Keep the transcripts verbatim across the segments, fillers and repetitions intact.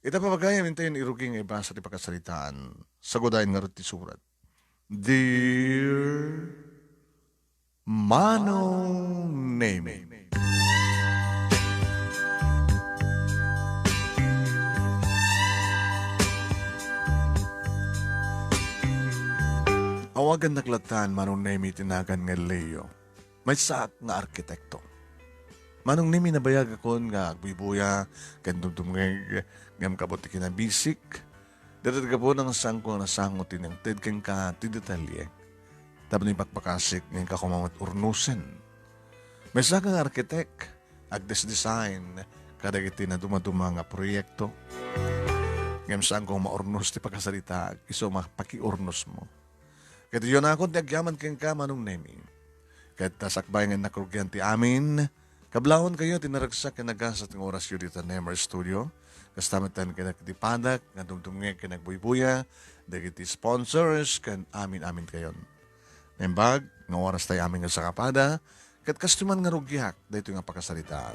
Ita, papagayam, intayon irugi nga ibasa ti pakasaritaan. Sagudayen ngarud ti surat. Dear Manong Nemi. Awagannak lattan, Manong Nemi, ti nagan nga Leo. Maysaak nga arkitekto. Manong Nemi, nabayagakon nga agbuybuya ken dumdumngeg ngem kabut ti kinabisik. Dayta ti gapuna nga saanko nga nasango ti nangted kenka ti detalye tapno ipakpakasik ngem inka koma met urnosen. Maysaak nga arkitek, agdesdesign kadagiti nadumaduma nga proyekto. Ngem saanko nga maurnos ti pakasaritaak, isu a mapakiurnosmo. Ket isunakon ti agyaman kenka, Manong Nemi. Ket ta sakbay nga innak rugian ti amin, kablawankayo ti naragsak ken nagasat nga orasyo dita Nemer Studio. Kasta met laeng kadagiti padak nga dumdumngeg ken agbuybuya, dagiti sponsors, ken amin-aminkayon. Naimbag nga oras tayo amin nga sakapada, ket kastoy man nga rugiak daytoy nga pakasaritaan.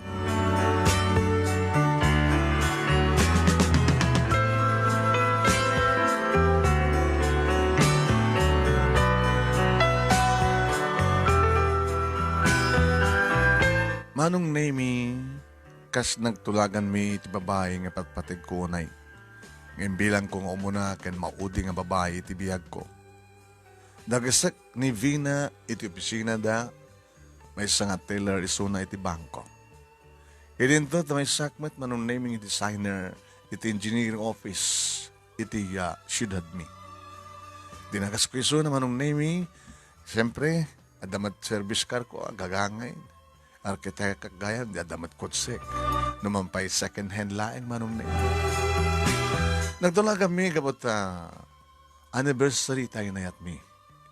Manong Nemi, kas nagtulaganmi ti babai nga patpategko unay, nga imbilangko nga umuna ken maudi nga babai iti biagko. Dagesek ni Vina iti opisinada, maysa nga teller isuna iti bangko. Idinto ta maysaak met, Manong Nemi, nga designer iti engineering office iti, ah, siudadmi. Dinagasko isuna, Manong Nemi, siyempre, adda met service car ko, agagangay. Arkitekak gayam, di adda met kotsek. Numan pay second hand laeng, Manong Nemi. Nagtulaganmi gapu ta anniversary ti inayatmi.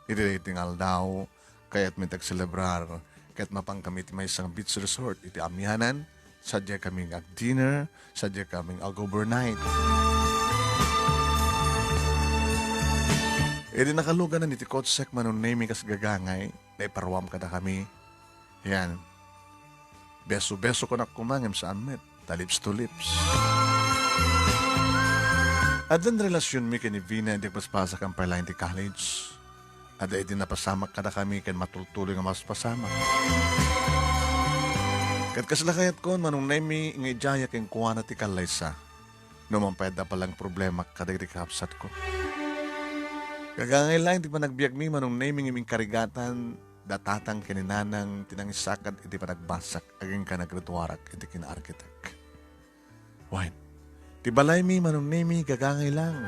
Iti daytoy nga aldaw, kayatmi ti agselebrar, ket mapankami iti maysa nga beach resort iti Amianan, sadiakami nga ag-dinner, sadiakami nga ag-overnight. Idi nakaluganan iti kotsek, Manong Nemi, kas gagangay, naiparuam kadakami. Yan. Beso-beso kunak koma ngem saan met ta lips to lips. Addan relasionmi ken ni Vina idi agbasbasak pay laeng ti college. Adda idi napasamak kadakami ken matultuloy nga maspasamak. Ket kasla kayatkon, Manong Nemi, nga idiayak kenkuana ti kallaysa. Numan pay adda pay laeng problema kadagiti kakabsatko. Gagangay laeng ti panagbiagmi, Manong Nemi, ngem inkarigatan da tatang ken ni nanang ti nangisakad iti panagbasak agingga naggraduarak iti kinaarkitek. Wen, ti balaymi, Manong Nemi, gagangay laeng.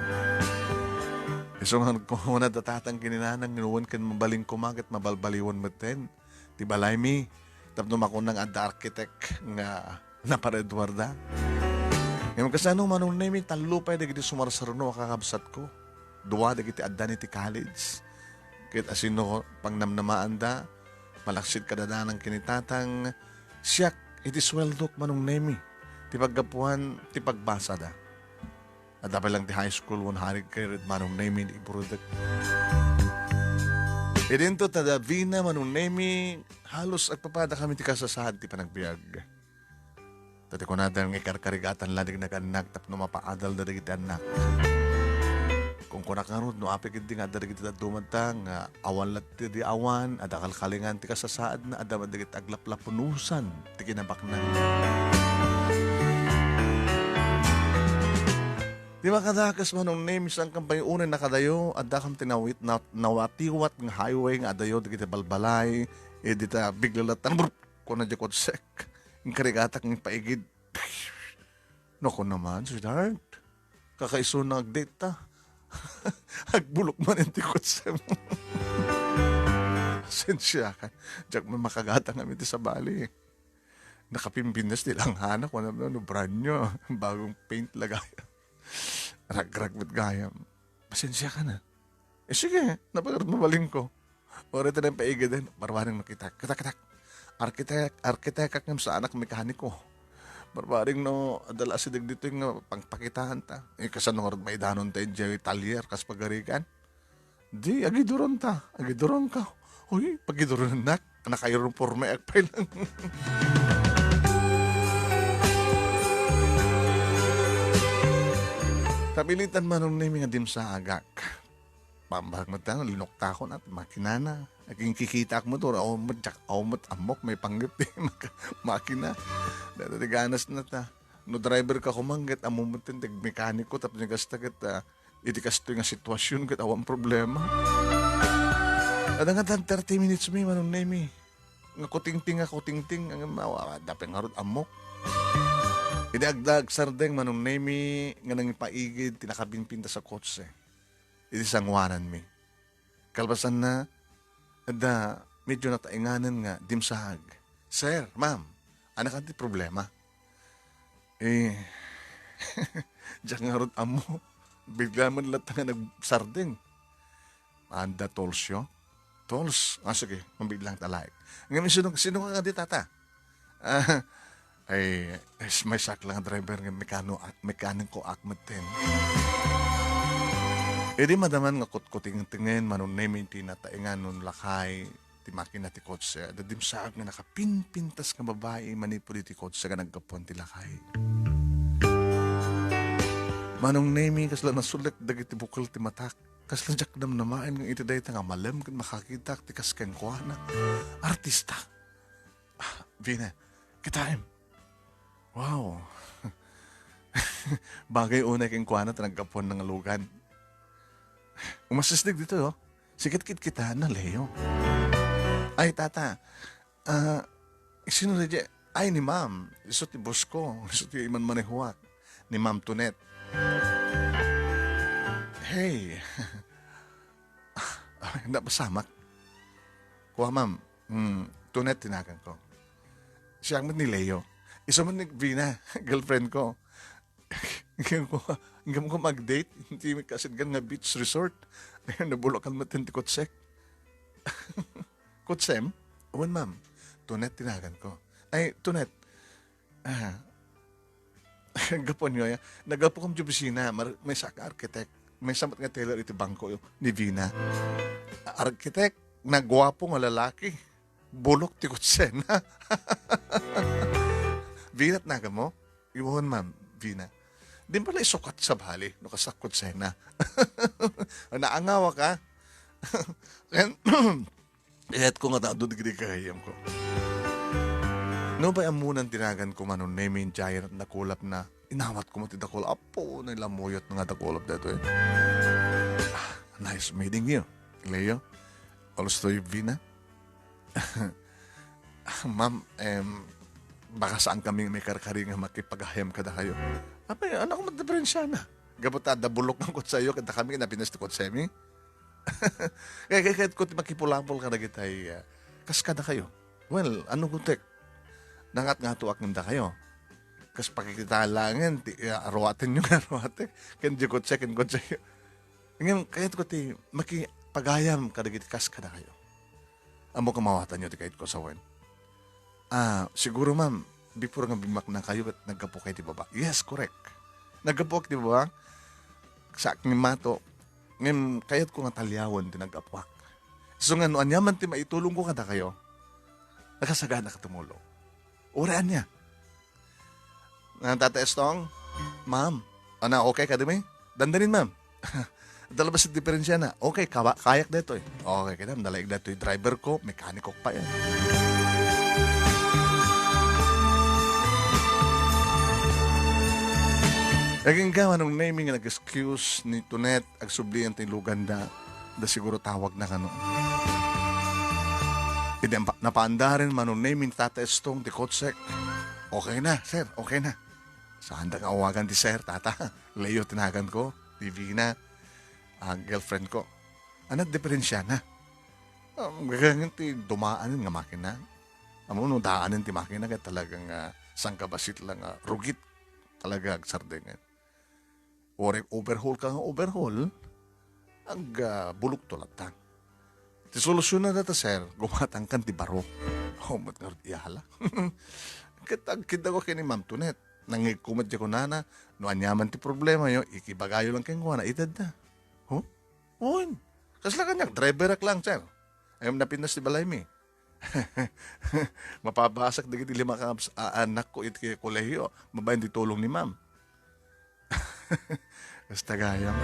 Isu nga nagkuna da tatang ken ni nanang, no wen ket mabalin koma ket mabalbaliwen metten ti balaymi tapno makunang adda arkitek nga napareduarda. Ngem kasano, Manong Nemi, tallo pay dagiti sumarsarno a kakabsatko. Dua dagiti addan iti college. Ket asino pangnamnamaanda, malaksid kada nanang ken ni tatang, siak iti sueldok, Manong Nemi, ti paggapuan ti pagbasada. Adda pay laeng ti high school, one hundred credit, Manong Nemi, iburutek. Idinto ta Davina, Manong Nemi, halos agpapadakami ti kasasaad ti panagbiag. Ta ti kunada nga ikarkarigatan la dagiti nagannak tapno mapaadalda dagiti annak. Kunkunak ngarud, no apay ketdi nga adda dagiti dadduma ta nga awan latta di awan, adda kalkalingan ti kasasaadna, adda met dagiti aglaplapunosan ti kinabaknang. Di makadakes, Manong Nemi, saan kam pay unay nakadayo, adda kam ti nawit-, na-, nawatiwat nga highway nga adayo dagiti balbalay, eh, dita bigla latta, brr, kuna di kotsek. Inkarigatak nga ipaigid. Naku naman, sweetheart. Kakaisuna agdate ta. Agbulok man ti kotsem. Pasensya ka. Diak man makagatang amin ti sabali. Nakapimbinnes ti langhana, kuna no, no brand new. Bagong paint la gayam. Ragrag met gayam. Pasensya ka na. Eh, sige, napagard mabalin ko. Uri ta nang paigiden, barbareng nakita. Kita, kita. Arkitek, arkitekak ngem saanak mekaniko. Barbareng no, adda la asideg ditoy nga pangpakitaan ta. Eh, kasano ngarud maidanon ta idiay talyer, kas pagarigan? Di, agiduron ta. Agiduron ka. Uy, pagiduronnak. Nakairumporme ak pay lang. Militan Manong Nemi nga dimsaagak. Bambag met ta, linuktakon at makinana. Agingkikitaak met, or awan met, jak-, awan met ammok, maipanggep ti mak-, makina. Dayta ti ganasna ta. No driver ka koma, ket ammo met ti mekaniko, tapno kasta ket, ah, iti kastoy nga sitwasyon, ket awan problema. Adda nga tan thirty minutes mi, Manong Nemi. Nga kutingting, nga kutingting, nga ma-, wa-, adda pay ngarud ammok. Idi agda agsardeng, Manong Nemi, nga nangipaigid ti nakapimpintas a kotse iti sangoananmi. Kalpasanna, adda medyo nataenganen nga dimsaag. "Sir, ma'am, ania kan ti problema?" Eh, diak ngarud ammo. Bigla man latta nga nagsardeng. "Adda tolsyo?" "Tols? Ah, sige, mabiglang talaek." Ngem sino, sino nga di, tata? Ah, ay, is-, maysaak lang a driver nga mekano-, mekanikoak metten. Idi madaman nga kutkutingtingen, Manong Nemi, ti nataengan no lakay ti makina ti kotse, adda dimsaag nga nakapimpintas nga babai manipud iti kotse nga naggapuan ti lakay. Manong Nemi, kasla nasulit dagiti bukel ti matak. Kasla diak namnamaen nga iti dayta nga malem ket makakitak ti kas kenkuana. Artista. Ah, Vina, kitaem. Wow. Bagay unay kenkuana ta naggapuan nga lugan. Umasisdeg ditoy, oh. Sikat kitkitaenna, Leo. Ay, tata. Ah, sino daydiay? Ay, ni ma'am. Isu ti boss ko. Isu ti manmanehoak. Ni Ma'am Tonet. Hey. Ay, napasamak. Kua, ma'am. Hmm, Tonet ti naganko. Siak met ni Leo. Isu met ni Vina, girlfriend ko. Ngem ko, ngem ko mag-date, iti kasidgan nga beach resort. Nabulakan met ti kotsek. Kotsem? Wen, ma'am. Tonet ti naganko. Ay, Tonet. Ah. Gapuan nga, naggapu kam iti opisina, mar-, maysa ka architect. Maysa met nga teller iti bangko ni Vina. Architect, naguapo nga lalaki. Bulok ti kotsena. Vina ti naganmo? Wen, ma'am, Vina. Di pala isukat sabali no kasta ti kotsena. Naangawak. Ket, kayatko nga ta adu dagiti gagayyemko. Nupay ammonan ti naganko, Manong Nemi, giant a dakulapna. Inawatko met ti dakulap. Apo, nailamuyot nga dakulap daytoy. Ah, nice meeting you, Leo. Also, Vina. Ma'am, em, baka saan kami maikarkari nga makipagayam kadakayo. Apay, ania met a diperensiana? Gapu ta adda bulok nga kotseyo, ket dakami napinas ti kotsemi. Kay, kay, kay, kung makipulapol ka dagitay, ah, kas kadakayo. Well, ania, kuntek? Nangatngatoak ngem dakayo. Kas pakikita laengen, ti, ah, aruatenyo nga aruatek. Ken di kotse, ken kotseyo. Ngem, kayatko ti makipagayam kadagiti kas kadakayo. Ammok a maawatanyo ti kayatko sawen. Ah, siguro, ma'am, before nga bimmaknakayo ket naggapukay ti baba. Yes, correct. Naggapuak ti baba. Saak ni Mato, ngem kayatko nga taliawen ti naggapuak. Isu nga no ania man ti maitulongko kadakayo, nakasaganaka tumulong. Uray ania? Ah, Tata Estong? Ma'am? Ania, okay kadimi? Dandanin, ma'am. Adda laeng a diperensiana. Okay, kawa-, kayak daytoy. Okay, kita, nalaig daytoy driver ko, mekaniko pay. Agingga, Manong Nemi, nga nag-excuse ni Tonet, agsubli ti luganda. Da siguro tawagna kano. Idi ampa-, napaandaren, Manong Nemi, ni Tata Estong ti kotsek. "Okay na, sir, okay na." Saanda nga awagan ti sir, tata. Leo ti naganko, Divina, ah, girlfriend ko. Ania a diperensiana? Ah, gagangen ti dumaanen nga makina. Ammom no daanen ti makina, ket talagang, ah, sangkabasit lang, ah, rugit talaga agsardengen. Uray overhaul ka nga overhaul, ag, ah, bulokto latta. Ti solusyonna dayta, sir, gumatangkan ti baro. Awan met ngarud iyala. Ket agkiddako ken ni Ma'am Tonet. Nangngegko met diay kunana, no aniaman ti problemayo, ikibagayo lang kenkuana, itedda. Ho? Wen. Kasla kaniak, driverak lang, sir. Ay, napinas ti balaymi. Mapabasak dagiti lima ka aps-, a-, anakko iti kolehiyo, babaen ti tulong ni ma'am. Kasta gayam.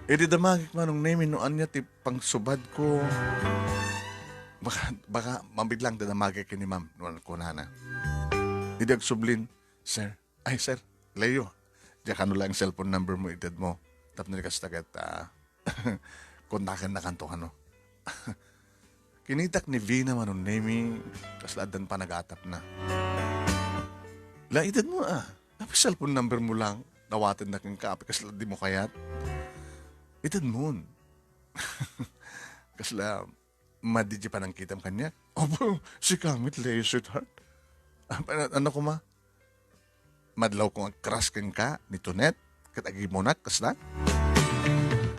Idi damagek, Manong Nemi, no ania ti pangsubadko, baka, baka mabiglang dadamagek ken ni ma'am, no kunana. Idi agsublin, "Sir, ay, Sir, Leo, diak kano lang cellphone number mo, itedmo. Tapno di kasta ket, ah, kontakennakanto kano." Kinitak ni Vina, Manong Nemi, kasla addan panagatapna. "La, itedmo, ah. Napay cellphone number mo lang. Dawatennak kenka, apay kasla dimo kayat. Itedmon." Kasla, madi diay panangkitam kaniak. "Apo, sika met, Leo, sweetheart." Ah, ano, ano koma? Madlawko nga agcrush kenka ni Tonet, ket agimunak, kasta?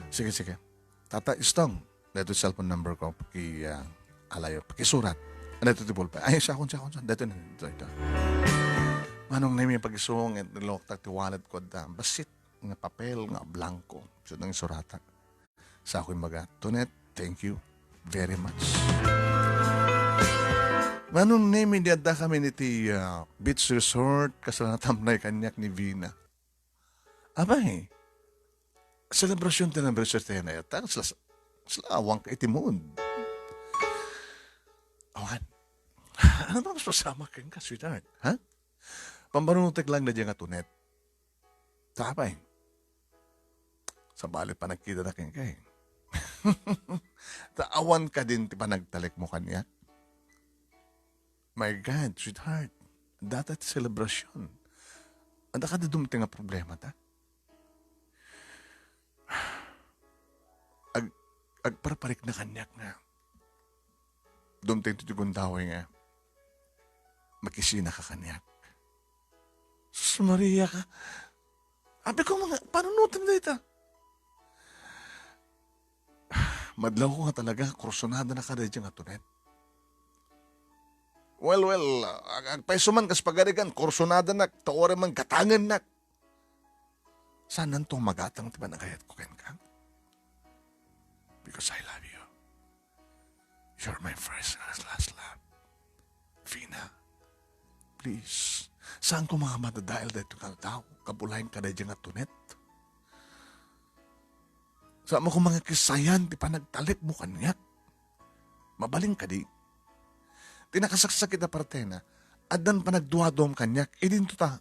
Sige, sige. Tata Istong, daytoy cellphone number ko, paki, ah, alayo, pakisurat. Ano ito ti ballpen? Ay, siakon, siakon, siakon. Daytoy na, ito, ito. Manong Nemi, pag-isong, eh, niluktak ti wallet ko, da, basit nga papel, nga blanco. Siya nang isurata. Sa ako imbaga, "Tonet, thank you very much." Manong Nemi, di adda kami iti, ah, beach resort, kasla natamnay kaniak ni Vina. Apay, selebrasyon ti anniversary tayo na yata, kasla, kasla awan ka iti mood. Awan. Ano ba mas masama kenka, sweetheart? Ha? Pambarunotek lang na diyan nga Tonet. Ta apay, sabali panagkita na kenka, eh. Ta awan kadin ti panagtalek mo kaniak. My God, sweetheart, data ti selebrasyon. Adda ka da dumteng nga problema, ta? Ag-, agparparikna kaniak nga dumteng ti gundaway nga makisina ka kaniak. Sus Maria ka. Abi ko, mga panunutan dayta. Madlaw ko nga talaga, kursunada na ka dayta nga Tonet. Well, well, ag-, agpayso man kas pagarigan, kursunada nak, ta uray man gatangennak. Saan nanto magatang ti panagayat ko kenka? Because I love you. You're my first and last love. Vina, please, saan ko nga madadael daytoy nga tao, kabulayen ka daydiay nga Tonet? Saan mo ko nga kisayan ti panagtalek mo kaniak? Mabalin kadi? Ti nakasaksakit a partena, addan panagduaduam kaniak, idinto ta.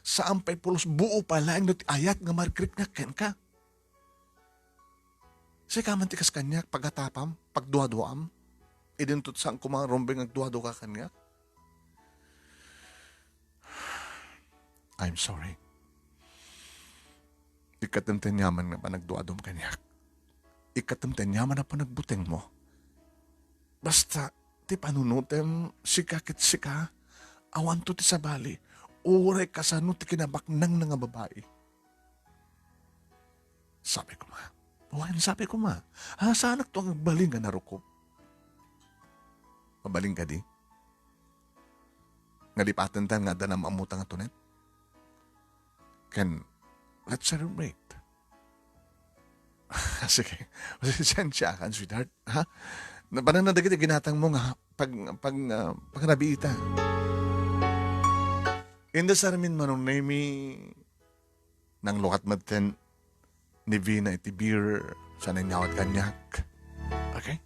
Saan pay pulos, buo pay laeng no ti ayat nga marikrik kenka. Sika man ti kas kaniak, pagatapam, pagduaduaam. Idinto saan koma rumbeng agduadua ka kaniak. I'm sorry. Ikkatem ti aniaman nga panagduadum kaniak. Ikkatem ti aniaman a panagbuteng mo. Basta, ti panunutem, sika ket sika, awanto ti sabali, uray kasano ti kinabaknangna nga babai. Sabi koma, wen, sabi koma, a, saanak to agbalin nga narukop. Mabalin kadi? Nga di patentan nga adda nam-ammota nga Tonet? Ken, let's celebrate. Sige. Pasensya ka, sweetheart. Ha? Napanan na dagiti ginatang mo nga pag, pag, ah, pagrabiita. Inda sarmin, Manong Nemi, nanglukat met ken ni Vina iti beer sa nanyawat kaniak. Okay?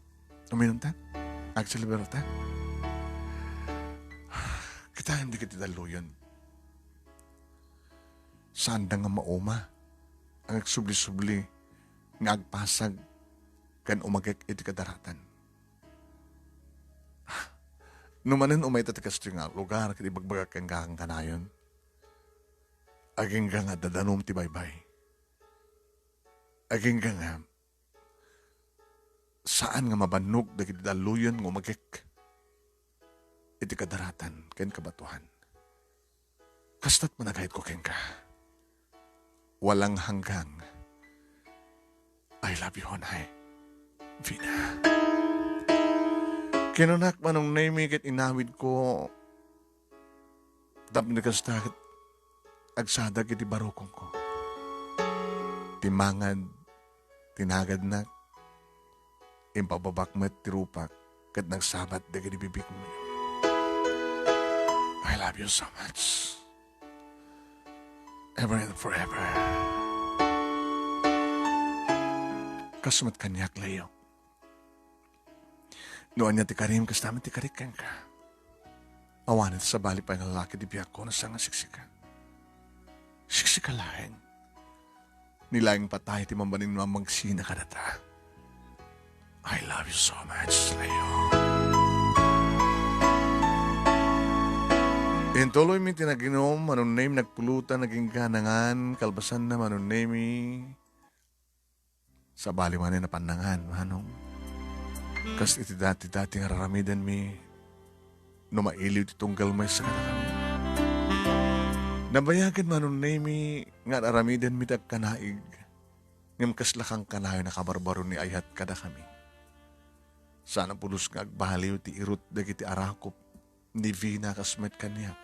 Uminum ta? Agselebrar ta? Kitaem dagiti dalluyon. Saanda nga mauma, nga agsubli-subli, nga agpasag, ken umagek iti kadaratan. No manen umayta ti kastoy nga lugar ket ibagbagak kenka kanayon, agingga nga dadanum ti baybay. Agingga nga saan nga mabannog dagiti dalluyon nga umagek iti kadaratan ken kabatoan. Kasta't panagayatko kenka. Walang hanggang. I love you, honey. Vina. Kinunak, Manong Nemi, ket inawidko. Tapno kasta, ket agsadag iti barukongko. Ti mangad, ti nagadnak, impababak met ti rupak. ket nagsabat dagiti bibigmi. I love you so much. Ever and forever. Kas met kaniak, Leo. No ania ti karim, kasta met ti karik kenka. Awanen ta sabali pay nga lalaki ti biagko no saan nga siksika. Siksika laeng. Ni laeng patay ti mambanin mamagsina kadata. I love you so much, Leo. Intuloymi ti naginom, Manong Nemi nagpulutan, nagingga nangan, kalpasanna, Manong Nemi. Sabali manen a pannangan, Manong. Kas iti dati-dati nga raramidenmi, no mailiw ti tunggal maysa kadakami. Nabayagen, Manong Nemi, nga ar-aramidenmi ti agkanaig, ngem kasla kankanayon a kabarbaro ni ayat kadakami. Saan a pulos nga agbaliw ti irut dagiti arakop ni Vina kas met kaniak.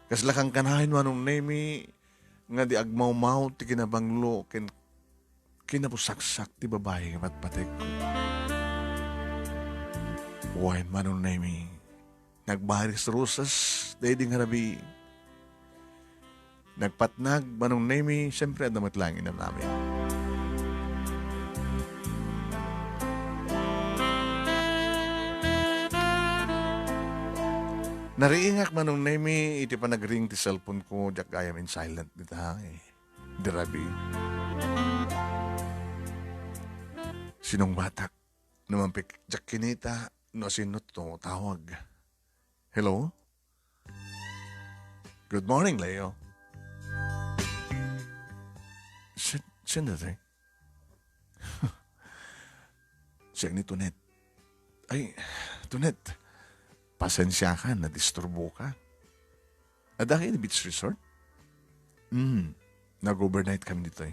Kasla kankanayon, Manong Nemi, nga di agmawmaw ti kinabanglo ken kinabusaksak ti babai nga patpategko. Wen, Manong Nemi, nagbaris rusas daydi nga rabii. Nagpatnag, Manong Nemi, siyempre, adda met laeng inam-amin. Nariingak, Manong Nemi, iti panagring ti cellphone ko, diak gayam in silent dita, eh. Di rabii. Sinungbatak, no mampik-, diak kinita, no sino to tawag. Hello? Good morning, Leo. Si-, sino daytoy? Siak ni Tonet. Ay, Tonet, pasensiaka, nadisturboka. Adda kayo ni beach resort? Hmm, nag-overnight kami ditoy.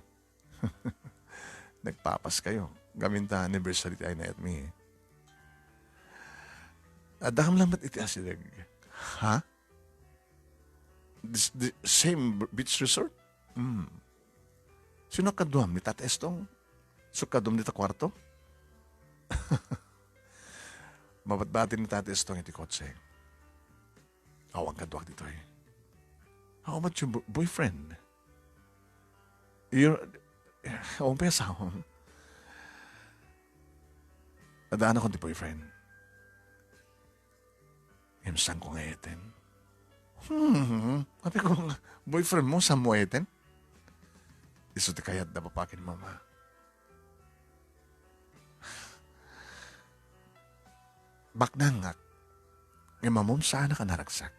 Nagpapas kayo. Gamin ta anniversary ti ay na mi, eh. Adda kam lamet iti asideg. Ha? This, the same beach resort? Hmm. Sino kaduam ni Tata Estong? So kaduam dita kuarto? Mabatbati ni Tata Estong iti kotse. Awan kaduak ditoy. How about your bo-, boyfriend? Your, awan pay asawam. Adda anakon ti boyfriend. Ngem saanko nga eten. Hmm, sabi ko nga, boyfriend mo, saanmo eten? Isu ti kayat da papakin mama. Baknangak, ngem ammom saanak a naragsak.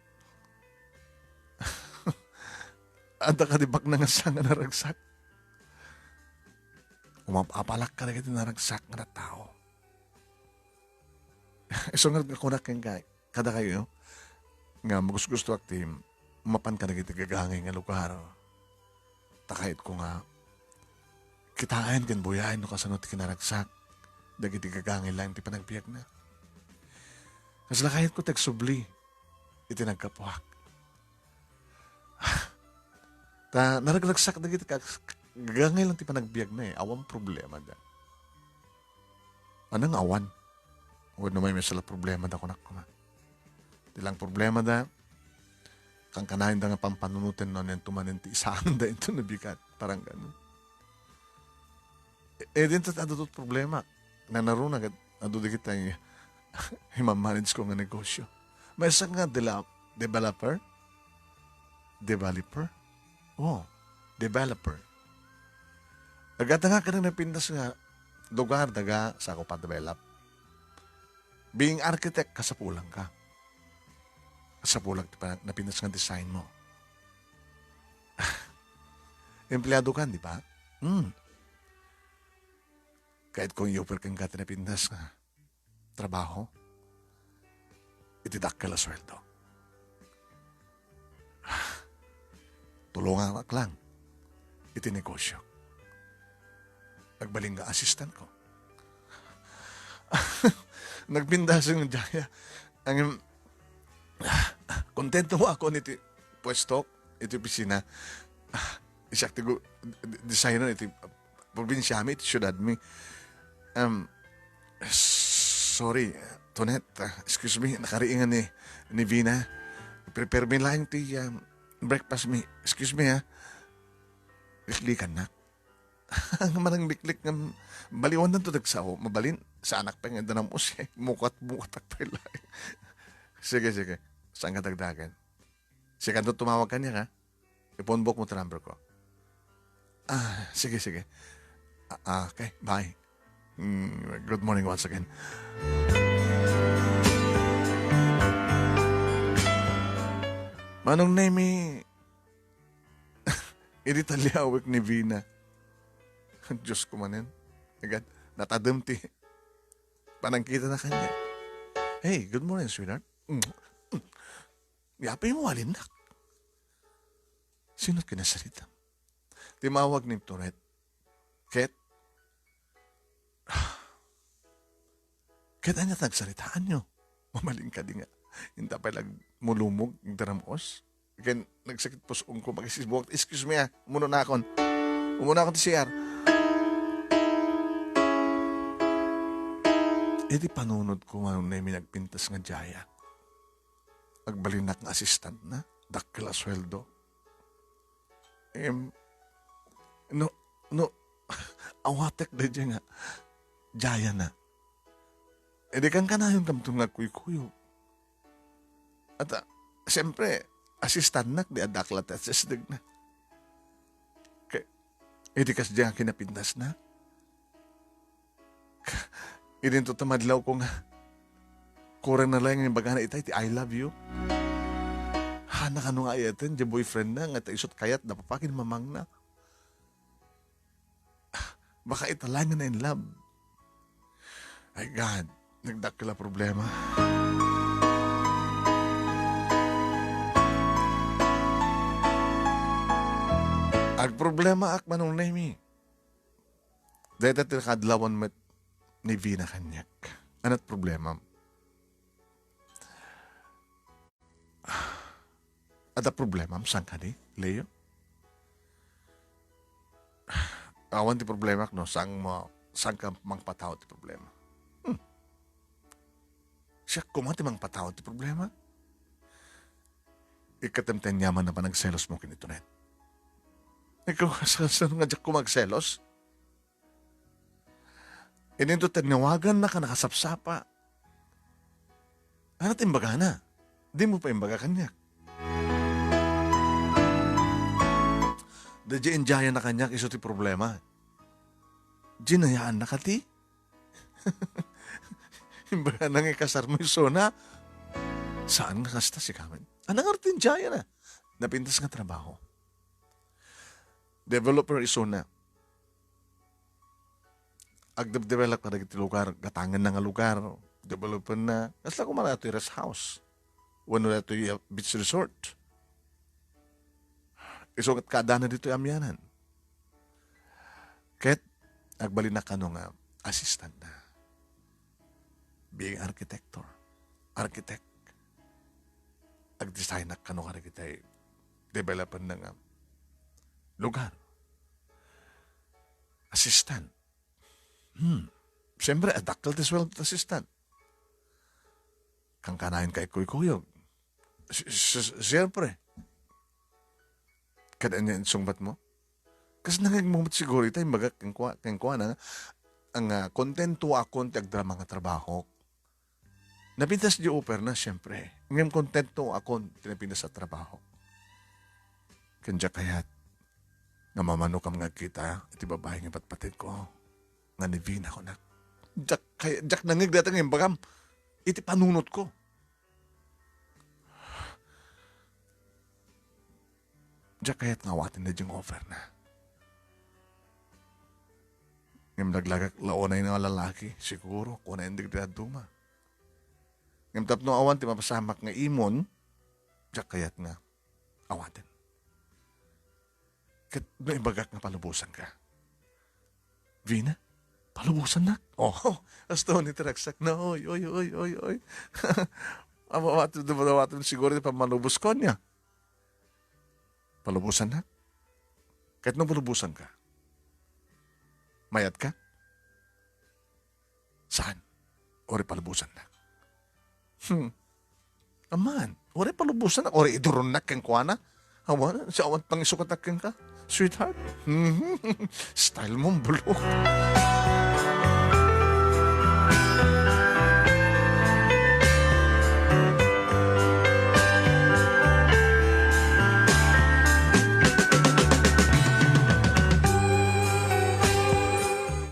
Adda kadi baknang a saan nga naragsak? Umap-apalak kadagiti naragsak nga tattao. Isu nga kunak kenka, kadakayo, nga magusgustoak ti mapan kadagiti gagangay nga lugar. Ta kayatko nga kitaen ken buyaen no kasano ti kinaragsak dagiti gagangay laeng ti panagbiagna. Kasla kayatko ti agsubli iti naggapuak. Ta naragragsak dagiti kag-, gagangay lang ti panagbiagna, eh. Awan problemada. Ania nga awan? Wenno maymaysa la problemada, kunak koma. Ti lang problemada, kankanayonda nga pampanunoten no anianto manen ti isaanda inton nabigat. Parang ganun. E, e, dinto adu ti problema. Nanaruna ket adu dagiti ay imam-manage ko nga negosyo. Maysa nga dela-, developer? Developer? Oh, developer. Agata nga kadang napintas nga lugar, daga, sako pa develop. Being architect, kasapulan ka. Kasapulan ti pa-, napintas nga design mo. Empleyado ka, di ba? Hmm. Kayat kong i-offer kenka ti napintas nga trabaho iti dakkel a sueldo. Tulonganak lang iti negosyo. Agbalin nga assistant ko. Nagpintas nga Jaya. Ang, kontento ako iti pwesto, iti opisina. Siak ti gu-, d-, designer iti probinsiami, iti siudadmi. Em, s-, Sorry, Tonet. Ah, excuse me, nakariingan ni, ni Vina. Prepare mi laeng ti, ah, breakfast mi. Excuse me, ha. Liklikannak. Ang manang liklik nga baliwandan to dagsao. Mabalin, saanak pa nga danam usi. Mukat-mukatak pa ilay. Sige, sige. Saan ka dagdagan? Sige, kanto tumawag ka niya, ha? Ipunbok mo ti number ko. Ah, sige, sige. Ah, ah, okay, bye. Mm, good morning once again. Manong Nemi, idi taliawek ni Vina. Diyos ko manen. Agad, natadem ti panangkita na kanya. Hey, good morning, sweetheart. Mm. Yapi mo, alinnak. Sino kinasarita? Timawag ni Tonet. Ket, ket anya nagsaritaanyo? Mamalin ka di nga. Inta pay lag mulumog, nagdaramos. Ken nagsakit pusong ko, mag-isisbuak. Excuse me, ah. Umuna nakon. Umuna nakon ti C R. Iti panunod ko, Manong Nemi, nagpintas nga diayak. Agbalinak nga assistant na. Dakkel a sueldo. Em, no, no, awatek daydiay nga diayana. Idi kankanayon kamton nga agkuykuyog. At, ah, siyempre, assistantnak di adda aklat a sisdegna. Kay, idi kasdiay nga kinapintasna, idinto ta madlawko nga kurang na laeng nga imbagana itay ti "I love you." Hana kano nga ayaten di boyfriendna nga ta isut' kayat da papakin mamangna. Baka ita laeng nga na-in love. Ay God, nagdakkel a problema. Agproblemaak, Manong Nemi. Dayta ti nakaadlawan met ni Vina kaniak. Ania't problemam? Adda problemam, saan kadi, Leo? Awan ti problema, no? Saan mo, saan ka mangpatao ti problema? Hmm. Siak koma ti mangpatao ti problema? Ikkatem ti aniaman a panagselos mo ken ni Tonet. Ikaw, sa, sa, nga diak koma agselos? Idinto tinnawagannak a nakasapsapa. Ania't imbagana? Dimo pay imbaga kaniak. Daydiay indiayana kaniak isu ti problema. Dinayaanna kadi? Imbagana nga ikasarmo isuna? Saan nga kasta, sika met? Ania ngarud ti indiayana? Napintas nga trabaho. Developer isuna. Agdevelop kadagiti lugar, gatangenna nga lugar, developenna. Kasla koma daytoy rest house. Wenno daytoy, uh, beach resort. Isu ket kaadana ditoy amianan. Ket agbalinak kano nga assistant na. Being architector. Architect. Agdesignak kano kadagiti developenna nga lugar. Assistant. Hmm. Siyempre, adakkel ti sueldo ti assistant. Kankanayon ka ikkuykuyog. Si-, si-, siyempre. Kada anya insungbat mo? Kas nangegmo met siguro ita, imbagak kenkua-, kenkuana, nga, ah, kontentoakon ti agdrama nga trabahok. Napintas di offer na, siyempre. Ngem kontentoakon ti napintas a trabaho. Ken diak kayat nga mamanokam nga agkita iti babai nga patpateg ko nga ni Vina, kunak. Diak kay-, diak nangngeg dayta nga imbagam iti panunot ko. Diak kayat nga awaten daydiay nga offer na. Ngem laglagak la unay nga lalaki, siguro, kuna indik ti dadduma. Ngem tapno awan ti mapasamak nga imon, diak kayat nga awaten. Ket no ibagak nga palubosan ka, Vina, palubosannak? Oh, asto ni ti ragsak na, oy, oy, oy, oy, oy. Awa, awaten, awaten siguro ti pammalubos ko niya. Palubosannak? Ket no palubosan ka, mayat ka? Saan? Uray palubosannak. Hmm. Aman, uray palubosannak, uray iduronnak kenkuana. Awan, sa awan pangisukatak kenka, sweetheart. Hmm. Style mong bulok.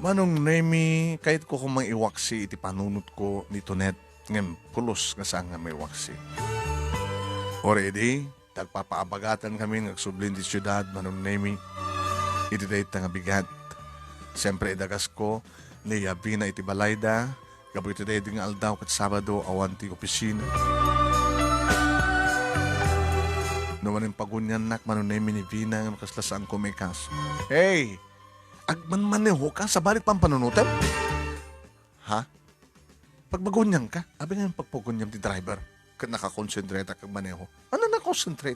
Manong Nemi, kayatko koma nga iwaksi iti panunotko ni Tonet, ngem pulos nga saan nga maiwaksi. Uray idi, ta agpapaabagatan kami nga agsubli iti siudad, Manong Nemi, iti dayta nga bigat. Siempre, idagasko ni Yabina iti balayda, gapu iti daydi nga aldaw ket Sabado, awan ti opisina. No manen paguniannak, Manong Nemi, ni Vina, nga kasla saanko maikaso. Hey! Agmanmaneho ka, sabali ti pampanunotem? Ha? Pagpaguniam ka? Abi nga pagpaguniam ti driver, ket nakakonsentrate ka agmaneho. Ano na concentrate?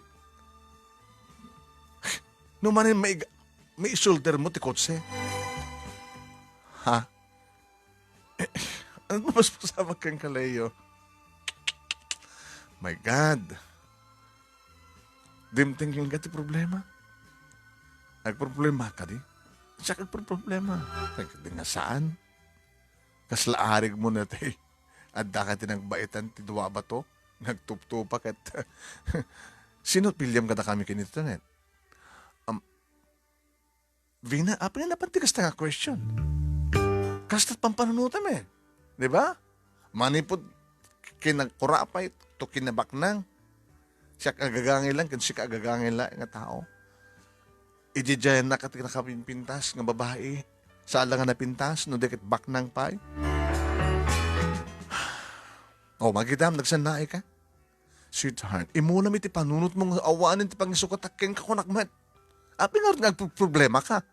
No manen maiga-, maisolder mo ti kotse? Ha? Ano mas masama kang kalayo? My God. Dimteng ka ti problema. Agproblema ka di? Siak agproblema. Kag di nga saan? Kasla arig mo na ti adda ka ti nagbaitan ti dua a bato, nagtuptupa ket sino piliem kadakami ken internet? Am, Vina, apay nga napan ti kasta nga question? Kasta pampanunotem eh. Di ba? Manipud kinagkurapay to kinabaknang. Siak agagangay lang, ken sika agagangay lang nga tao. Ididiayennak ti nakapimpintas nga babai. Saan la nga napintas, no di ket baknang pay. Oh, magitam, nagsannaay ka? Sweetheart, imunam iti panunotmo nga awanen ti pangisukatak kenka, kunak met. Apay ngarud nga agproblema ka?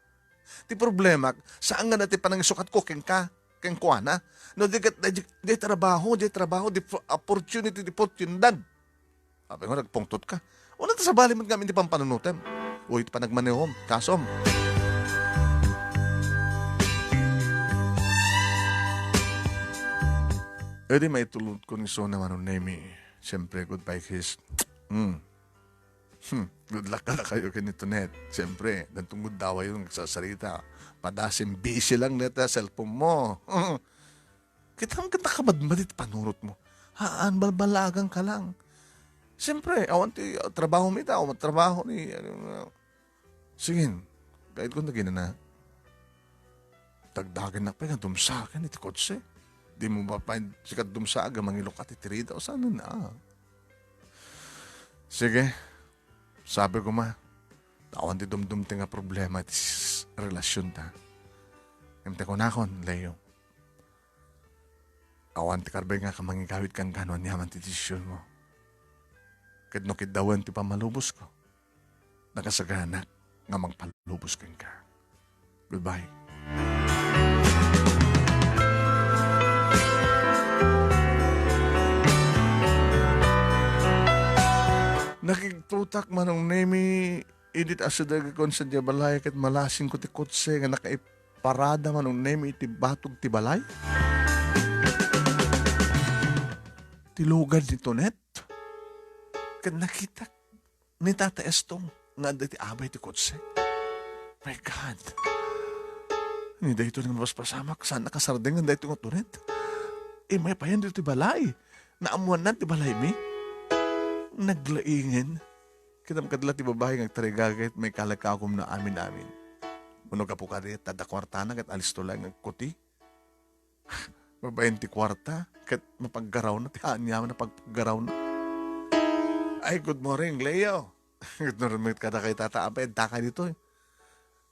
Ti problemak, saan nga na ti panangisukatko kenka, kenkuana. No, di ket, di, di trabaho, di trabaho, di fo-, opportunity, di oportunidad. Apay nga nagpungtot ka? Una ta sabali met ngamin ti pampanunotem. Uy, ti panagmanehom, kasom. Edi maitulod ko ni Sona Manong Nemi. Siyempre, goodbye kiss. Hmm. Hmm. Good luck kadakayo ken ni Tonet. Siyempre, dantong guddawayo nga agsasarita. Padasim busy lang neta cellphone mo. Kitam ket nakamadmadi ti panunot mo. Haan, balbalagan ka lang. Siyempre, awan ti, ah, trabaho mi ita, awan trabaho ni, ano, sige, kahit kung naging na, dagdagan na pa nga dumsakan iti kotse. Di mo ba pa sikat dumsakan, mangilukat iti rida, o saan na? Sige, sabi ko ma, awan ti dumdum ti nga problema iti s-, relasyon ta. Ngem ti kunakon, Leo, awan ti karbeng nga mangigawid kenka no aniaman ti desision mo. Ket no kiddawen ti pammalubosko, nakasaganak nga mangpalubos kenka. Goodbye. Nakigtutak Manong Nemi, idit asidegkon sadiay balay ket malasingko ti kotse nga nakaiparada Manong Nemi iti batog ti balay. Ti lugad ni Tonet. Ket nakitak ni Tata Estong nga adda iti abay ti kotse. My God! Ni daytoy nga mapaspasamak, saan nakasardeng nga daytoy nga Tonet? Immay payen ditoy balay. Naammoanna ti balaymi. Naglaingen. Kitam kadla ti babai nga agtarigagay, maikalakakom na amin-amin. Uno gapu kadi, adda kuartana, ket alisto laeng agkuti. Babaen ti kuarta, ket mapaggarawna, ti aniaman a pagpaggarawna. Ay, good morning, Leo. Ket no met kadakay tata, apay, adda ka ditoy.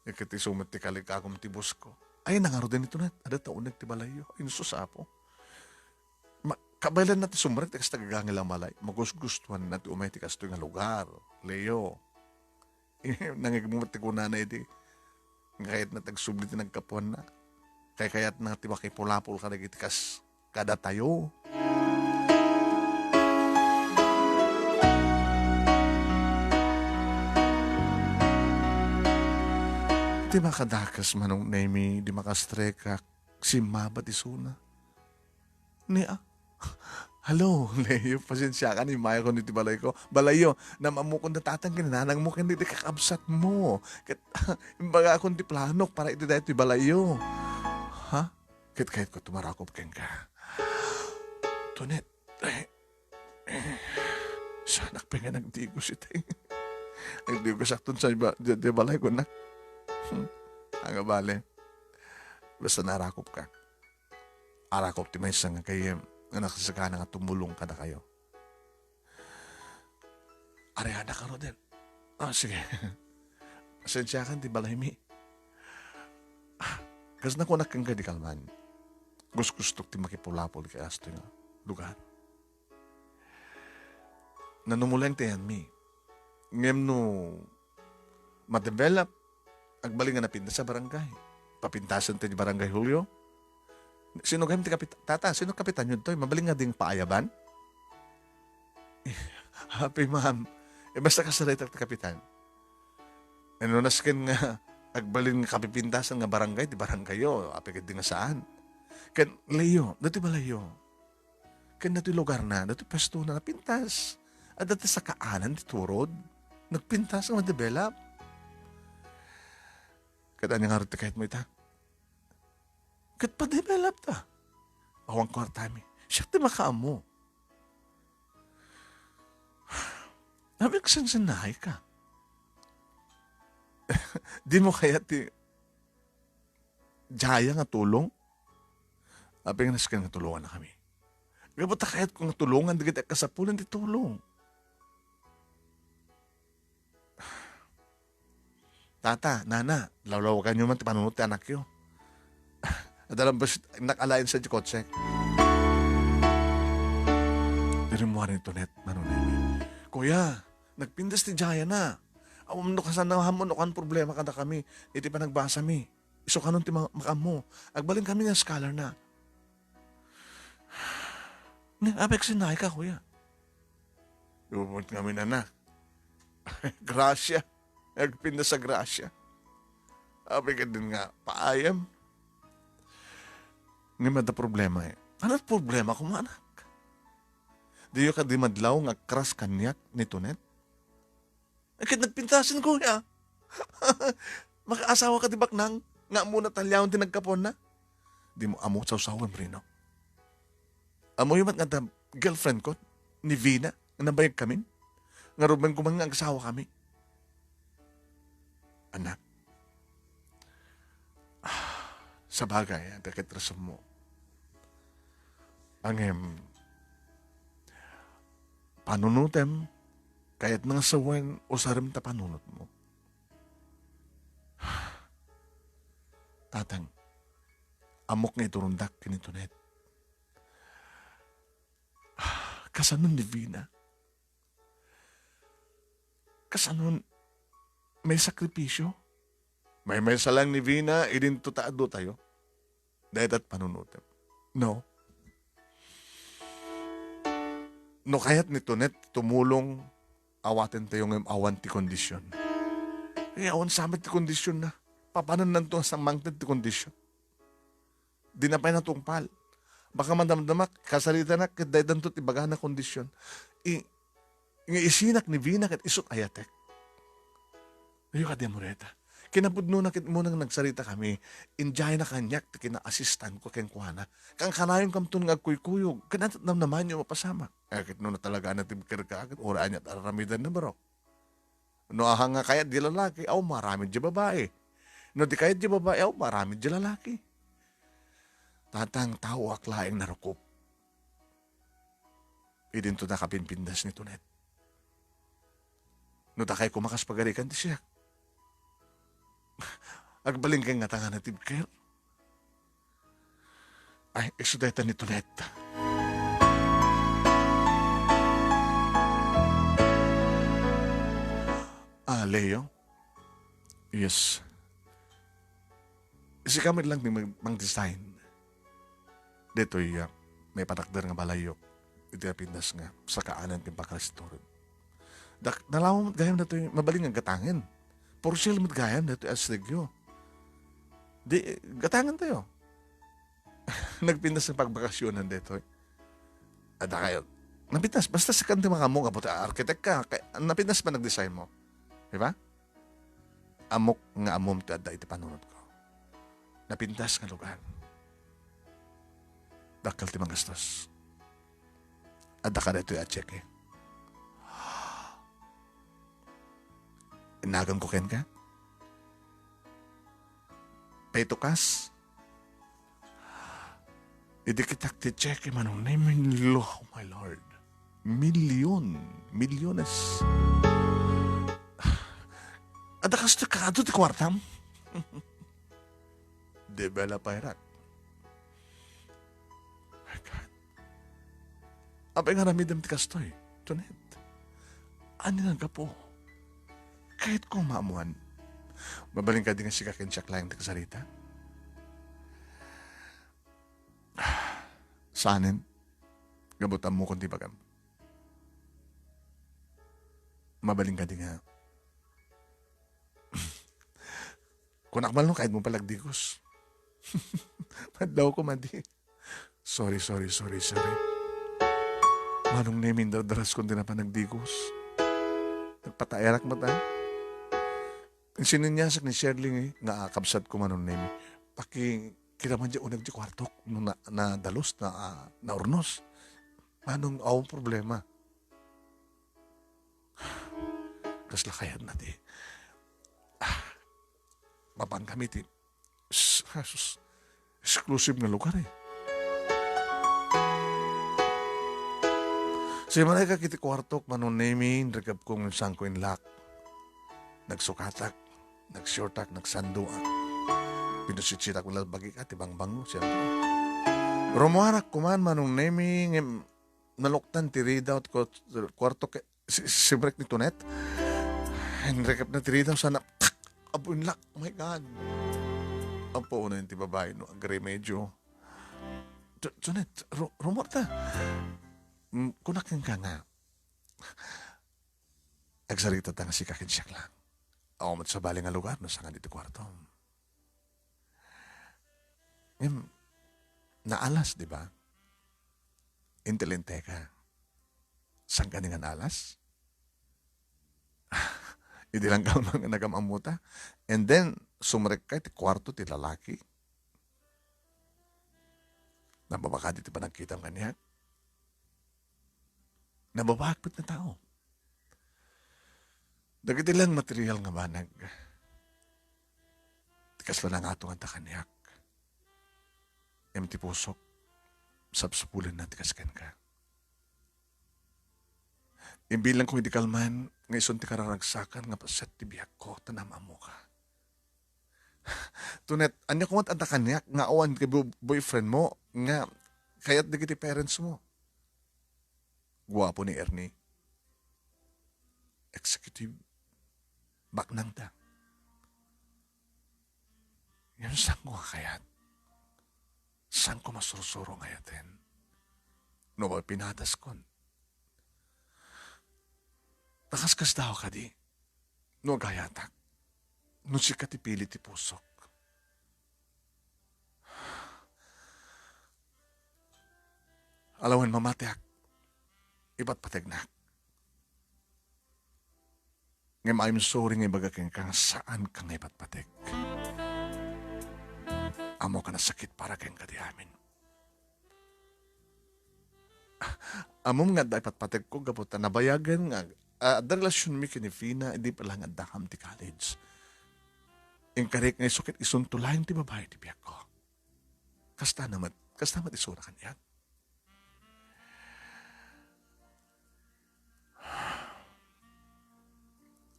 Ket isu met ti kalikakom ti boss ko. Ay, nangaruden ito na, adda ta uneg ti balayyo. Ay, nusus, apo. Ma-, kabaelanna ti sumrek ti kasta gagangel a balay. Magusgustuanna ti umay ti kastoy nga lugar, Leo. Nangigmut ti kunana iti, nga kayatna ti agsubli ti naggapuanna. Kaykayatna ti makipulapol kadagiti kas-, kadatayo. Ti makadakes, Manong Nemi, di makastrekak, simmaba ti suna. Ni, ah, hello, Leo, pasensiakan, immayak iti balayko. Balayyo, naam-ammokon da tatang ken nanangmo ken dagiti kakabsatmo. Ket imbagakon ti planok para iti daytoy balayyo. Ha? Ket kayatko tumarakop kenka. Tonet, eh, eh, saanak pay nga nagdigos iti. Nagdigosakton sa iba, di, di balayko na. Hmm. Anga bale. Basta narakop ka. Arakop ti maysa nga kayem nga nakasagana nga tumulong kadakayo. Ariana ka, Rodel. Ah, sige. Pasensiakan ti balaymi. Ah, kas nakunak kenka di kalman. Gusgustok ti makipulapol kay astoy nga lugar. Nanumuleng ti ayanmi. Ngem no madevelop, agbalin nga napintas a barangay. Papintasen ti barangay Julio. Sino gayam ti kapit-, Tata, sino kapitan yun toy? Mabalin nga ding paayaban? Happy, ma'am. Eh, basta kasaritak ti kapitan. Ano nasken nga agbalin nga kapipintasan nga barangay, di barangay yo, apay ket di nga saan. Ken Leo, dati balayo. Ken dati lugar na, dati pwesto na napintas. Adda ti sakaanan ti turod. Nagpintas nga ma-develop. Ket ania ngarud ti kayatmo ita? Ket pa-develop ta. Awan kuartami. Siak ti makaammo. Apay ket sensennaay ka. Dimo kayat ti diayen nga tulong? Apay nga nasken nga tulongannakami. Gapu ta kayatko nga tulongan dagiti agkasapulan ti tulong. Tata, nana, lawlawaganyo man ti panunot ti anakyo. Adda laeng bes-, nag-alaen sa di kotse. Di rimmuar ni Tonet, Mano Nemi. Kuya, nagpintas ti diayen na. Awan no kasano, awan no kan problema kadakami iti panagbasami. Isu kanon ti ma-, makaammo. Agbalin kami nga scholar na. Ne, apay ket sennaay ka, kuya. Umot kami, nana. Gracia. Agpintas a gracia. Apay ket din nga, paayam. Ngem adda problema, eh. Ano ti problema, kuma, anak? Diyo kadi madlaw nga agkras kaniak ni Tonet? Ket nagpintasen, kuya. Makaasawa ka ti baknang nga ammona ti alliawan ti naggapuanna? Dimo ammo sawsawem, Rino. Ammoyo met nga adda girlfriend ko, ni Vina, nga nabayag kamin? Nga rumen ko man nga agsawa kami. Anak, ah, sabagay, adda ket rason mo. Ngem, panunotem, kayatna nga sawen, usarem ta panunotmo. Tatang, ammok nga iturondak ken ni Tonet. Kasano ni Vina? Kasano may sakripisyo? Maymaysa lang ni Vina, idinto ta adu tayo. Dayta ti panunotem. No. No kayat ni Tonet tumulong, awaten tayo ngem awan ti kondisyon. Eh, awan sa met ti kondisyon na. Papanennanto nga sa mangted ti kondisyon. Dina pay natungpal. Baka madamdamak, kasaritanak, ket daytanto ti bagana kondisyon. I-, nga isinak ni Vina ket isut' ayatek. Ayo kadi a mo dayta. Kinapudnona ket immuna nga nagsarita kami, idiay na kaniak ti kina-assistant ko kenkuana. Kankanayon kamton nga agkuykuyog, ket namnamaenyo mapasamak. Eh, ket no natalagaan na ti biker ka, ket uray aniat araramidan na baro. No aha nga kayat di lalaki, aw, maramid di babae. No di kayat di babae, aw, maramid di lalaki. Tatang, taoak laeng narukup. Idinto da kapinpindas ni Tonet. No dakay koma kas pagarikan ti siak. Agbalin kay nga tanga natibker. Ay, isu dayta ni Tonet. Ah, Leo? Yes. Sika met lang ti mag-, mang-design. Detoy, ah, maipatakder nga balayyo. Iti napintas nga sakaanan ti pagka-restore. Dak-, nalawa met gayam datoy, mabalin nga gatangen. For sale met gayam datoy, Astregio. Di, gatangen tayo. Nagpintas nga pagbakasyonan detoy. Adda kayo. Napintas, basta sika ti makaammo nga puti, arkitekka, kay, napintas man nagdesign mo. Di ba? Ammok nga ammom ti adda iti panunotko. Napintas nga lugar. Dakkel ti manggastos. Adda ka daytoy a cheque. Innaganko kenka. Pay to cash. Idi kitak ti cheque, Manong Nemin, lo, oh my Lord. Milyon. Milyones. Adda kastoy kaadu ti kuartam? Developer. My God. Apay nga aramidem ti kastoy, Tonet? Ania nga gapu? Kayatko nga maammuan. Mabalin kadi nga sika ken siak laeng ti kasarita? Saanen. Gapu ta ammokon ti ibagam. Mabalin kadi nga Kunak man no, kayatmo pay agdigos. Madlawko madi. Sorry, sorry, sorry, sorry. Manong Nemi, indardaraskonto ti napan agdigos. Nagpataerak met. Insineniasak ni Shirley nga, nga, ah, kabsatko, Manong Nemi. Pakikita man diay uneg diay kuartok no na, nadalus, na, ah, naurnos. Manong, awan problema. Kasla kayatna ti, ah, mapan kami ti, s-, ah, sus, exclusive nga lugar, eh. Simmanay ka iti kuartok, Manong Nemi, inrekepko ngem saanko inlock. Nagsukatak, nagshortak, nagsandoak. Pinusitsitak met la bagik ti bangbangko, siyempre. Rummuarak koman, Manong Nemi, ngem naluktan ti ridaw ti ku-, kuartok, si-, simrek ni Tonet. Inrekepna ti ridaw, sana, tak! Apo, inlock. Oh my God. Apo, unayen ti babai no agremedyo. To-, Tonet, ru-, rummuarta. Mm, kunak kenka nga, agsaritata nga sika ken siak lang. Awan met sabali nga lugar no saan nga ditoy kuartom. Ngem, naalas, di ba? Inteligente ka. Saan ka ni nga naalas? Idi lang kalman nga nagam-ammota. And then, sumrekka iti kuarto ti lalaki. Nababa kadi ti panagkitam kaniak? Nababaak met nga tao. Dagiti lang material nga banag, ti kasla nangato nga adda kaniak. Ngem ti pusok, sapsapulenna ti kas kenka. Imbilangko idi kalman nga isun ti kararagsakan nga paset ti biagko, ta naam-ammoka. Tonet, ania koma ti adda kaniak nga awan ken boy-, boyfriend mo nga kayat dagiti parents mo? Guapo ni Ernie. Executive. Baknangda. Ngem saanko nga kayat? Saanko masursuro nga ayaten? No mapinataskon. Ta kaskasdaaw kadi, no agayatak, no sika ti pili ti pusok. Alawen mamatiak, ipatpategnak. Ngem I'm sorry nga ibaga kenka nga saanka nga ipatpateg. Ammoka a sakit para kenka ti amin. Ammom nga adda ipatpategko gapu ta nabayagen nga, ah, adda relasionmi ken ni Fina idi pa lang addakam ti college. Inkarik nga isu ket isunto laeng ti babai ti biagko. Kasta na met, kasta met isuna kaniak.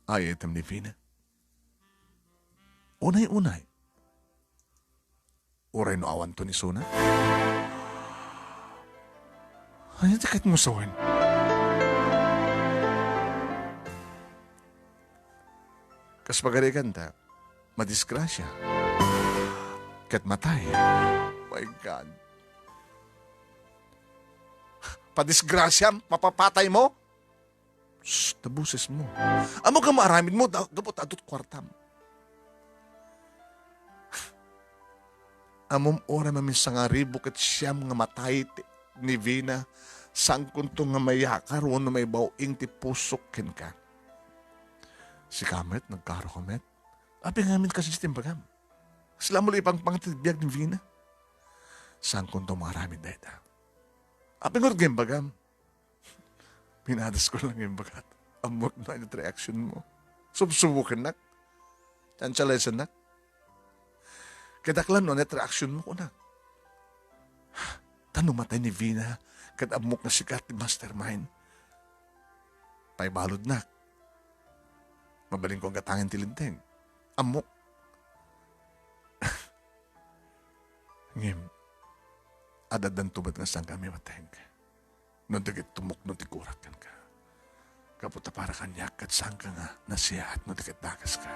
Ayatem ni Fina. Unay-unay. Uray no awanton isuna. Ania ti kayatmo sawen? Kas pagarigan ta, madisgrasia. Ket matay. My God. Padisgrasiam, mapapatay mo? Shh, ta boses mo. Ammok nga maaramid mo, da-, gapu ta adu ti kuartam. Ammom uray maminsan nga ribu ket siam nga matay ti, ni Vina, Saankonto nga mayakar wenno maibaw-ing ti pusok kenka. Sika met, nagkaroka met. Apay ngamin kasdi ti imbagam? Kasla mo ipangpang ti biag ni Vina? Saankonto nga aramid dayta. Apay ngarud nga imbagam? Pinadasko lang nga imbagat. Ammok no ania ti reaction mo. Subsubokennak. Tantaliasennak. Ket daklan no ania ti reaction mo, kunak. Ta no matay ni Vina, ket ammok nga sika ti mastermind. Paibaludnak. Mabalinko a gatangen ti linteg. Ammok. Ngem, ad-addanto met nga saanka a mateg. No dagiti tumukno ti kurak kenka. Gapu ta para kaniak, ket saanka nga nasiyaat no di ket dakeska.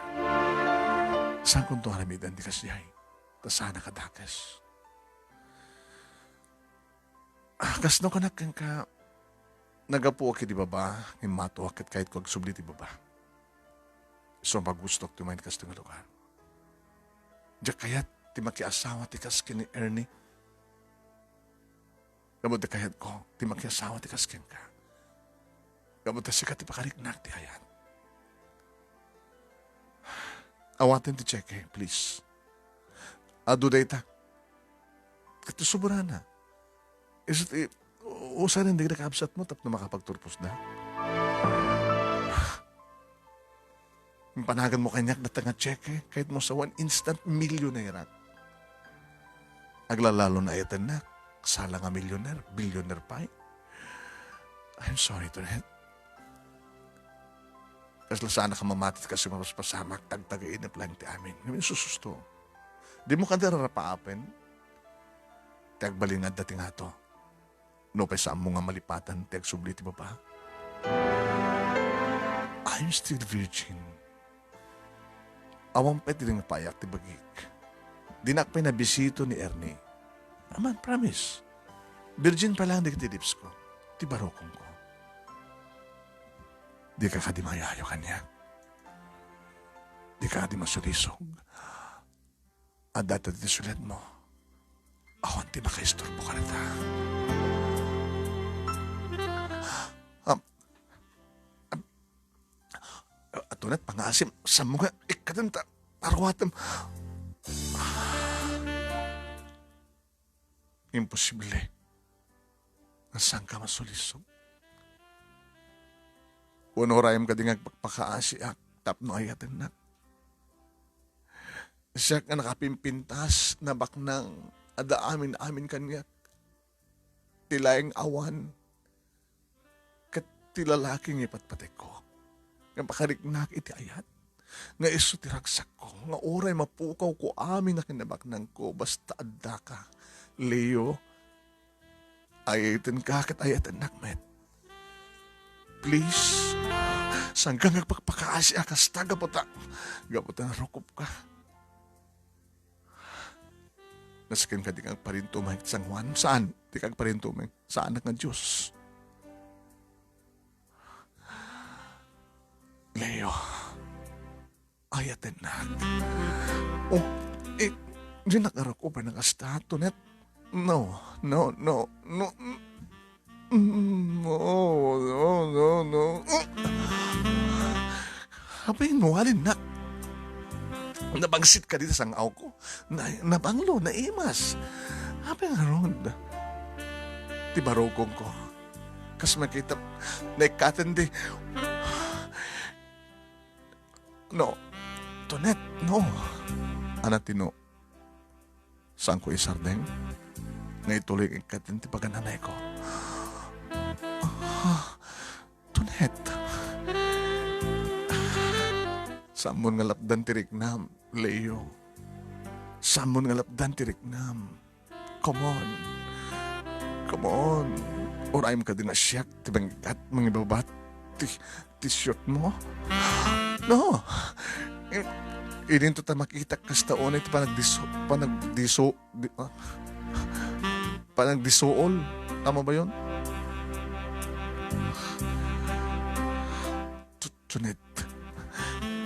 Saankonto aramiden ti kasdiay, ta saanak a dakes. Ah, kasno kanak kenka, naggapuak iti baba, ngem matuak ket kayatko agsubli ti baba. Isu a magustuak ti umayen kastoy nga lugar. Diak kayat ti makiasawa ti kas ken ni Ernie. Gapu ta kayatko ti makiasawa ti kas kenka. Gapu ta sika ti pakariknak ti ayat. Awaten ti cheque, please. Adu dayta. Ket ti sobrana. Isu ti, usayen dagiti kabsatmo tapno makapagturposda. Impanaganmo kaniak dayta nga cheque, kayatmo sawen instant millionaire-ak. Aglalalo nga ayatennak, sala nga millionaire, billionaire pay. I'm sorry, Tonet. Kasla saanak a mamati ti kas mapaspasamak, tagtagainep laeng ti amin. Ngem isususto. Dimo kadi rarapaapen ti agbalin nga adda ti ngato. Nupay saanmo nga malipatan ti agsubli ti baba? I'm still virgin. Awan pay ti nangpayak ti bagik. Dinak pay nabisito ni Ernie. Aman, promise. Virgin pa lang dagiti lips ko. Ti barukongko. Dika kadi mangayayo kaniak. Dika kadi masulisog. Adda ti suletmo. Awan ti makaisturbo kadata. Am, am, Tonet, pangaasim, saanmo nga ikkaten ta aruatem. Imposible. Nga saanka masulisog? Wenno urayem kadi nga agpakpakaasiak tapno ayatennak? Siak nga nakapimpintas, nabaknang, adda amin-amin kaniak. Ti laeng awan, ket ti lalaki nga ipatpatekko. Nga pakariknak iti ayat. Nga isu ti ragsakko, nga uray mapukawko amin a kinabaknangko, basta addaka. Leo, ayatenka ket ayatennak met. Please, saanka nga agpakpakaasi a kasta gapu ta, gapu ta narukopka. Nasken kadi nga agparintumeng ti San Juan? Saan ti agparintumeng? Saanak nga Dios. Leo, ayatennak. Oh, eh, dinak a rukopen a kasta, Tonet. No, no, no, no. Mm, no, no, no, no. Apay, no, alinnak. Nabangsit kadi ta sang-awko. Na, nabanglo, naimas. Apay ngarud? Ti barukongko. Kas makita, naikkaten di. No. Tonet, no. Ana ti no. Saanko isardeng nga ituloy nga ikkaten ti pagananayko. Ah, Tonet. Saanmon nga lapdan ti riknam, Leo. Saanmon nga lapdan ti riknam. Come on. Come on. Urayem kadi nga siak ti mangikkat, mangibabat ti, ti short mo? No. I-, idinto ta makita kasta unay ti panagdiso-, panagdiso-, di-, ah, panagdisuol. Tama ba yun? Tu-, Tonet.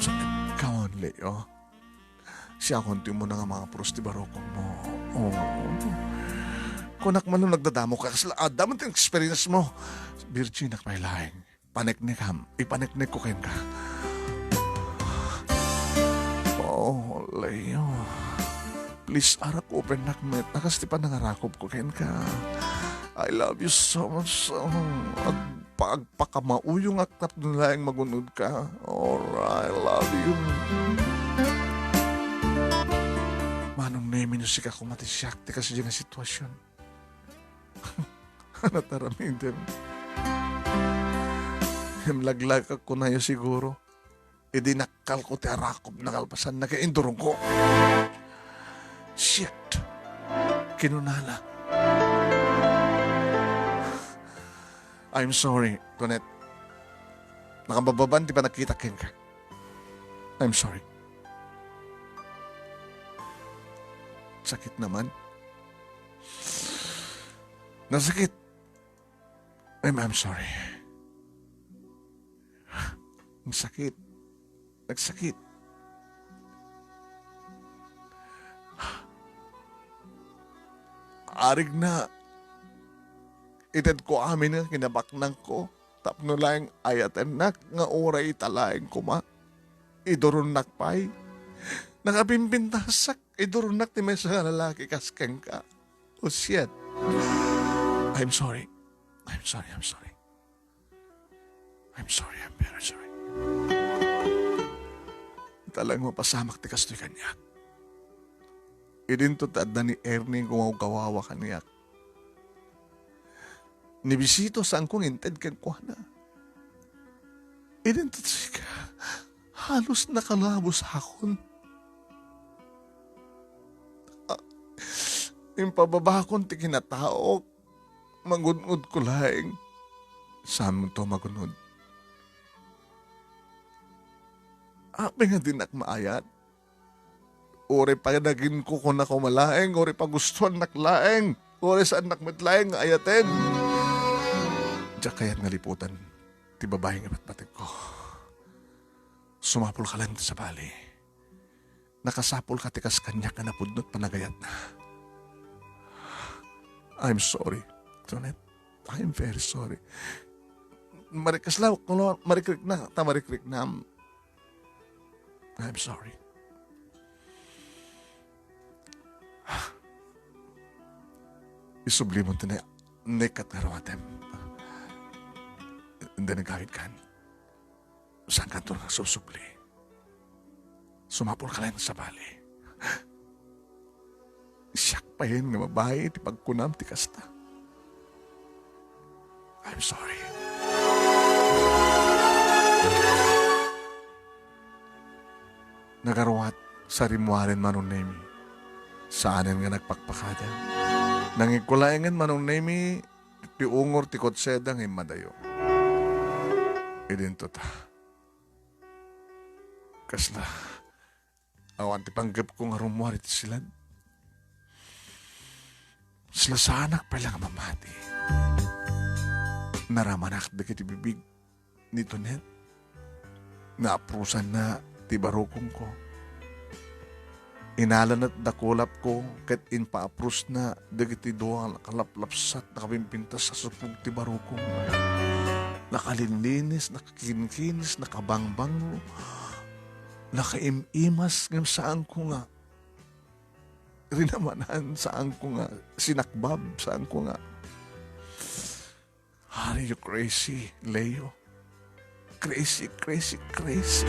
Tonet, come on, Leo. Siakon ti umuna nga makapuros ti barukongmo. Oo. Kunak man no nagdadamo ka, kasla adda man ti experience mo. Virgin-ak pay laeng. Paneknekam, ipaneknek ko kenka. Oh, Leo. Please, arak, open-nak met. Akas ti panangarakup ko kenka. I love you so much. Oh, agpa-, agpakamauyongak tapno laeng magun-od ka. Alright, I love you. Manong Nemi, no sika koma ti siak ti kasdiay nga sitwasion. Ano taramidem? Ngem laglagak kunayo siguro. Idi nakkalko ti arakup, nakalpasanna ket indurongko. Shit! Kinunana. I'm sorry, Tonet. Nakabababan ti panagkitak kenka. I'm sorry. Sakit naman. Nasakit. I'm, I'm sorry. Ang sakit. Nagsakit. Arigna, itedko amin nga kinabaknangko tapno laeng ayatennak nga uray ita laeng koma. Iduronnak pay. Nakabimbintasak. Iduronnak ti maysa nga lalaki kas kenka. Oh, shit. I'm sorry. I'm sorry, I'm sorry. I'm sorry, I'm very sorry. Talagang mapasamak ti kastoy kaniak. Idinto ti adda ni Ernie gumawgawawa kaniak. Ni Bisito, saanko nga inted kenkuana. Idinto ti sika, halos nakalabosakon. Ah, impababakon ti kinataok. Magun-odko laeng. Saanto magun-od? Apay nga dinak maayat? Uray panaginko kunana koma laeng, uray pagustuannak laeng, uray saannak met laeng nga ayaten. Diak kayat nga liputan ti babai nga batbatekko. Sumapulka laeng ta sabali. Nakasapulka ti kas kaniak nga napudno ti panagayatna. I'm sorry, Tonet. I'm very sorry. Marikasla, kuno, marikrikna, ta marikriknam. I'm sorry. Isubli mo ti ne-, nekat nga ruatem. Hindi nagawid kan. Saankanto nga susubli? Sumapulka laeng sabali. Siak payen nga babai ti pagkunam ti kasta. I'm sorry. Nagaruat, sa rimmuaren Manong Nemi. Saanen nga nagpakpakada. Nangigko laengen Manong Nemi ti ungor ti kotseda nga immadayo. Idinto ta. Kasla awan ti panggepko nga rummuar iti silad. Kasla saanak pay la nga mamati. Naramanak dagiti bibig ni Tonet. Naaprusanna ti barukongko. Inalana ti dakulapko ket impaaprusna dagiti dua a nakalaplapsat, nakabimbintas a supog ti barukong. Nakalinlinis, nakakinkinis, nakabangbanglo, nakaim-imas, ngem saanko nga rinamanan, saanko nga sinakbab, saanko nga Are you crazy, Leo? Crazy, crazy, crazy.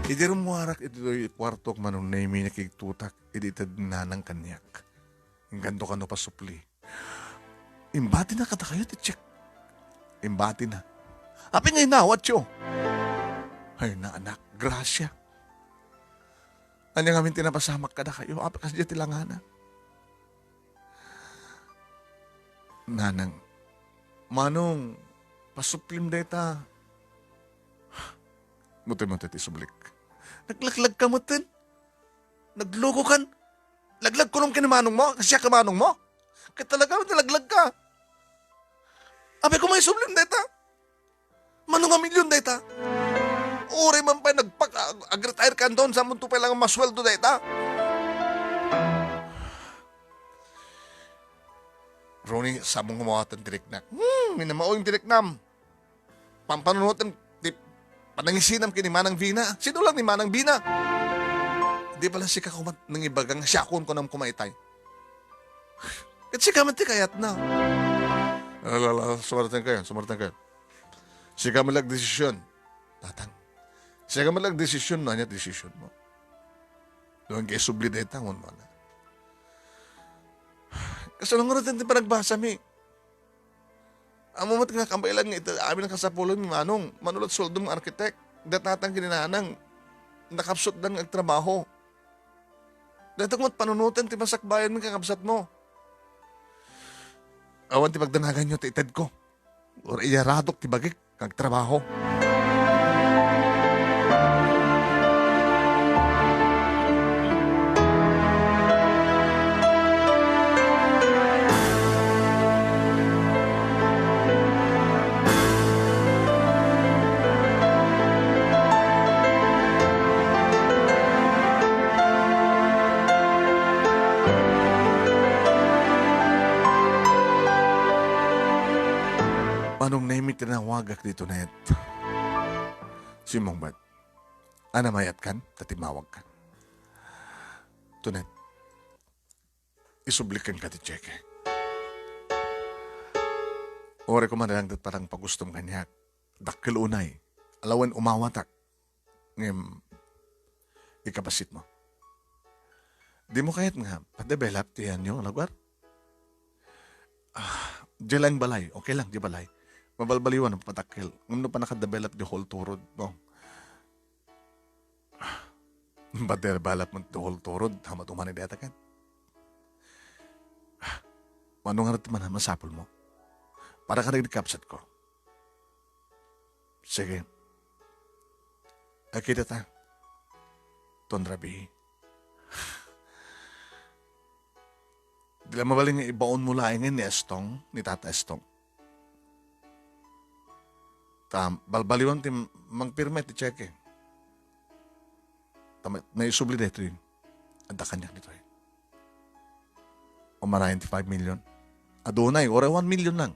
Idi rummuarak iti daytoy kuartok, Manong Nemi, nakigtutak idi ited ni Nanang kaniak. Inkanto kano pasupli. Imbatina kadakayo ti check. Imbatina. Apay nga inawatyo? Ay, naanak, gracia. Ania ngamin ti napasamak kadakayo? Apay kasdiay ti langana? Nanang, Manong, pasuplim dayta. Mutay-mutay ti sublik. Naglaglag ka muten. Nagluko kan. Laglag kunom ken ni manong mo, kasdiay ka manong mo. Ket talaga, nalaglag ka. Apay koma isublim dayta. Mano nga milyon dayta? Uray man pay nagpag-, ag-, ag-retire ka, Anton, saanmo pay la nga masweldo dayta? Ronnie, saan mo nga mawaten ti riknak? Hmm, minamao ti riknam. Pampanunotem ti panangisinam ken ni Manang Vina. Sino lang ni Manang Vina? Di bala sika koma ti nangibaga nga siakon kunam koma itay. Ket sika met ti kayatna. Ala, ala, sumarteng kayo, sumarteng kayo. Sika met lang desisyon. Tatang. Sika met lang desisyon, no, ania ti desisyon mo. Doon kay subli dayta, ngon mo na. Kasano nga ti panagbasa mi? Ammo met nga kabaelan nga ita amin a kasapulan mi, Manong, manulat sueldo nga arkitek. Datnatang ken ni Nanang, nakapsutdan nga agtrabaho. Dayta met panunoten ti masakbayan mi, kakabsat mo. Awan ti pagdanagan yo ti itedko. Or iyaradok ti bagik nga agtrabaho. Manong Nemi, tinawagak ditoy net. Simmong met. Ania, mayatkan ta timmawagkan? Tonet, isubli kenka ti tseke. Uray koma laeng ti panangpagustom kaniak. Dakkel unay. Ala wen umawatak. Ngem, ikabassit mo. Dimo kayat nga, pa-develop ti ania nga lugar? Ah, diay laeng balay. Okay lang, diay balay. Mabalbaliwan, mapatakkel. Ngem no panaka-develop diay whole turod, no? Ba-develop met diay whole turod, hamat umani dayta ket. Mano nga ret man masapul mo? Para kadagiti kabsat ko. Sige. Agkita ta. Ton rabii. Di la mabalin nga ibaon mo laengen ni Estong, ni Tata Estong. Ta balbaliwan ti mangpirma ti tseke. Ta ma-, maisubli daytoy. Adda kaniak ditoy. Umanayen ti five million. Adunay, uray one million lang.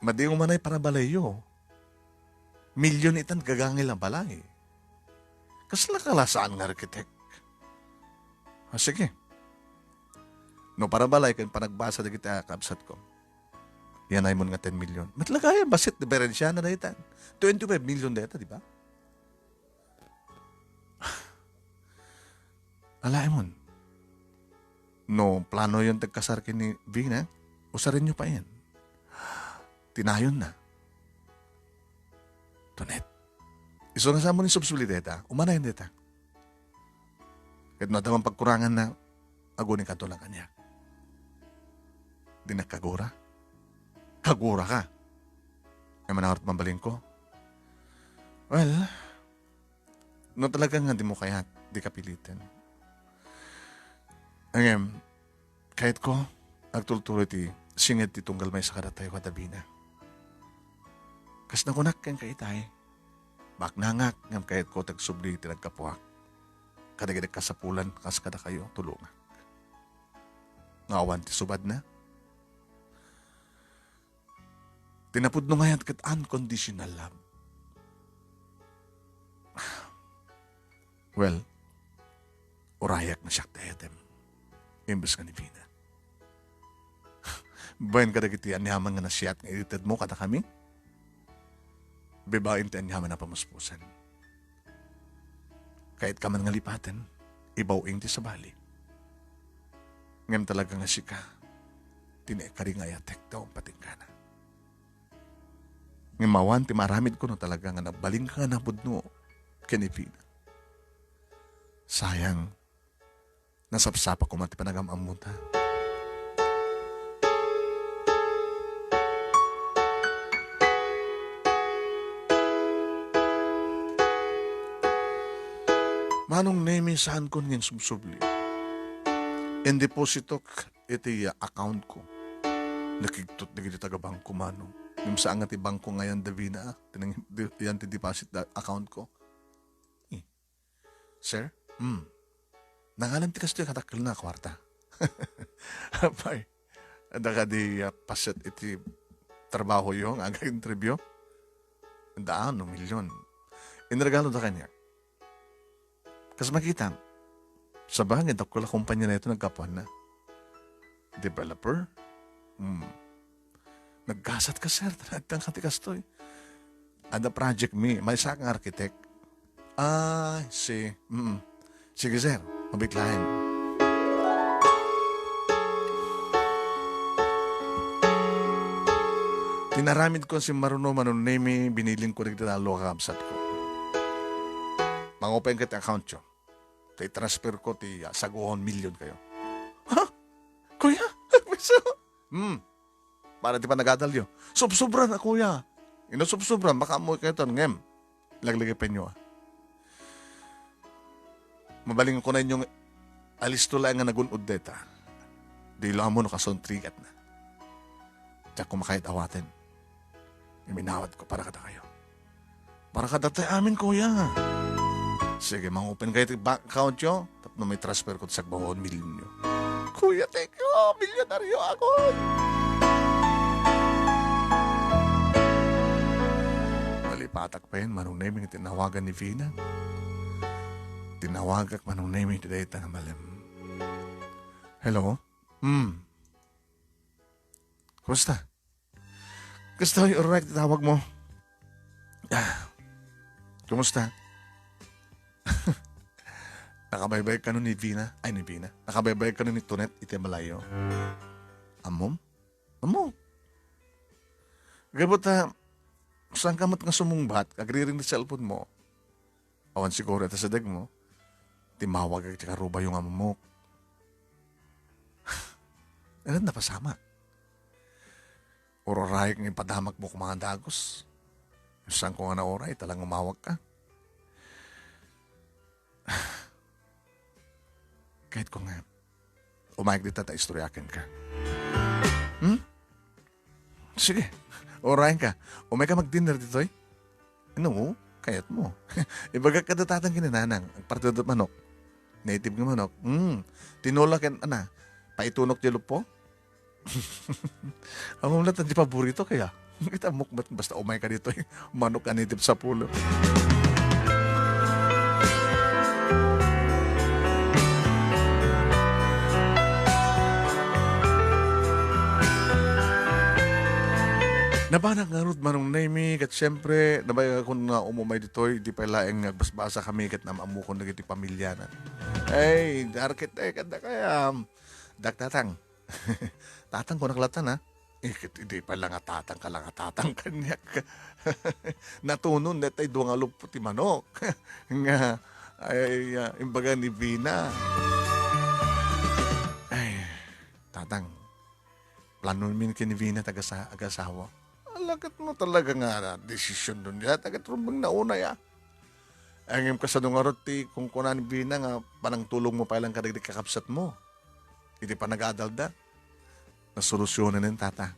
Madi umanay para balayyo. Million itan gagangel a balay. Kasla ka la saan nga arkitek? Ah, sige. No para balay ken panagbasa dagiti a kabsat ko. Yan ay mon nga ten million. Met la gayam, bassit, diferensiana dayta. Twenty-five million dayta, di ba? Alaemon. No planoyon ti agkasar ken ni Vina, usarenyo payen. Tinayonna. Tonet. Isu nga saan mo ni subsubli dayta, umanayen dayta. Ket no adda man pagkuranganna, agunikanto lang kaniak. Dinak kagura? Kagura ka? Ay manawar ti mabalinko? Well, no talaga nga dimo kayat, dika piliten. Ngem, kayatko, agtultuloy ti singed ti tunggal maysa kadatayo kadagiti a Vina. Kas nakunak kenka itay, baknangak, ngem kayatko ti agsubli ti naggapuak kadagiti kasapulan kas kadakayo, tulongak. Nga awan ti subadna, ti napudno nga ayat ket unconditional love. Well, urayak nga siak ti ayatem. Imbes nga ni Vina. Babaen kadagiti aniaman nga nasayaat nga itedmo kadakami, babaen ti aniaman a pamuspusan. Kayatka man nga lipaten, ibaw-ing ti sabali. Ngem talaga nga sika, ti naikari nga ayatek ta umpating kana. Ngem awan ti maaramidko no talaga nga nabalinka nga napudno ken ni Vina. Sayang, nasapsapak koma ti panagam-ammota. Manong Nemi, saankon nga insubsubli. Indepositok iti account ko. Nakigtot dagiti taga-bangko, Manong. Ngem saan nga ti bangko nga yan, Davina, ah. Tinang-, di-, yan ti deposit da-, account ko. Eh. Sir? Hmm. Nangalan ti kastoy kadakkelna a kuarta. Apay, adda kadi a paset iti trabahoyo nga aga-interview? Daan no milyon. Inregaloda kaniak. Kas makita, sabagay, dakkel a kompania daytoy naggapuanna. Developer? Hmm. Naggasat ka, sir. Talagang ka ti kastoy. Adda project mi. Maysa nga architect. Ah, si, mm. Sige, sir. Mabit laeng. Tinaramid ko si Maruno Manunemi, binilin ko dagiti tallo a kakabsat ko. Mangupen ka ti account yo. Ta i-transfer ko ti, ah, saguon million kayo. Ha? Kuya? Piso? Hmm. Para ti panagadalyo. Subsubra na, kuya. Ino subsubra? Baka mo kayo ton, ngem. Laglagipenyo, ah. Mabalin ko na inyong alisto laeng nga nagun-od deta. Dilo ammo no kason trigat na. Diak ko makayat awaten. Iminawat ko para kadakayo. Para kadatayo amin, kuya. Sige, mangupen kayo ti bank account yo. Tapno may transfer ko ti sagbaon, milyonyo. Kuya, thank you. Milyonaryo ako. Nalipatak pa yan, Manong Nemi, nga tinawagan ni Vina. Tinawagak, Manong Nemi, ti dayta nga malem. Hello? Hmm. Kumusta? Kastoy, alright, tawag mo. Ah, kumusta? Nakabaybay kano ni Vina? Ay, ni Vina. Nakabaybay kano ni Tonet iti balayo? Ammom? Ammok. Gapu ta, saan ka met nga sumungbat, agriring ti cellphone mo? Awan siguro ita sadeg mo. Timawag ti karubayo nga ammok. Ano napasamak? Ururayek nga ipadamak mo kumadagus. Saan ko nga nauray, talang umawag ka. Kahit ko nga, umayag dita ta istoryaken ka. Hmm? Sige, urayen ka. Umay ka mag-dinner ditoy? No, kayat mo. Ibagak kada tatang kinananang, agpartido manok. Native nga manok. Hmm. Tinola ken, ana, paitunok di lupo? Ang umlat di paborito kaya. Kita mukbat basta umay ka dito, eh. Manok a native sa pulo. Nabanak ngarud, Manong Nemy, ket siyempre, nabayag akon nga umumay ditoy, di pay laeng nga agbasbasa kami ket nam-ammokon dagiti pamilyana. Ay, arkitek, adda kaya, daktatang. Tatang, kunak latan, ha? Eh, ket idi pay la nga tatang ka la nga tatang kaniak. Natunon daytay dua nga luppo ti manok. Nga, ay, ah, imbaga ni Vina. Ay, tatang, plano min ken ni Vina ti agasa-, agasawa. Ala, ket no talaga nga desisyon don, ya, ta ket rumbeng nauna, ya. Ngem kasano ngarud ti kunkuna ni Vina nga panangtulong mo pay lang kadagiti kakabsat mo? Iti panagadalda, nasolusyonanen, tata.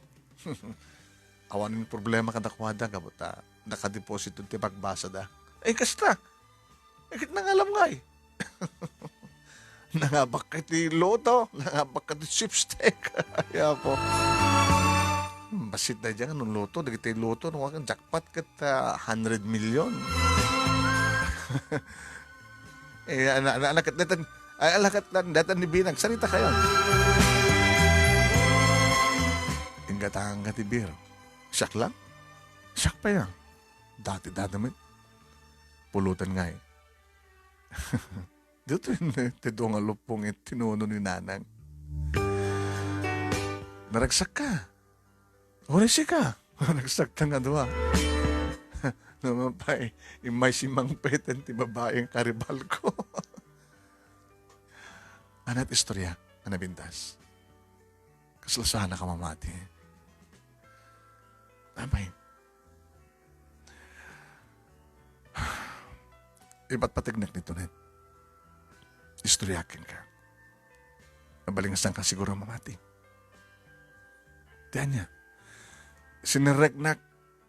Awanen problema kadakuada, gapu ta nakadeposito ti pagbasada. Eh, kasta, eh, ket nangalam ngay. Nangabak ka ti loto, nangabak ka ti sweepstake. Ay, apo. Hmm, bassit na dyan, anong loto? Dagiti loto, no, jackpot ket, ah, hundred million. Eh, ana-, ana-, anaket datan, ay, alakat lang, datan ni Binang, sarita kayo. Inggatangan ka ti beer. Siak lang? Siak pa yan. Dati-dati met. Pulutan nga eh. Dito yun, eh, ti dua nga luppo nga tinuno ni Nanang. Naragsak ka. Uray sika. Naragsak ta nga dua. Naman pa eh, imay si Mang Peten ti babaeng karibal ko. Anat istorya, anabintas. Kasla sana ka mamati. Apay, ipatpategnek ni Tonet. Istoryaken ka. Mabalingasan ka siguro mamati. Ti ania, sinereknak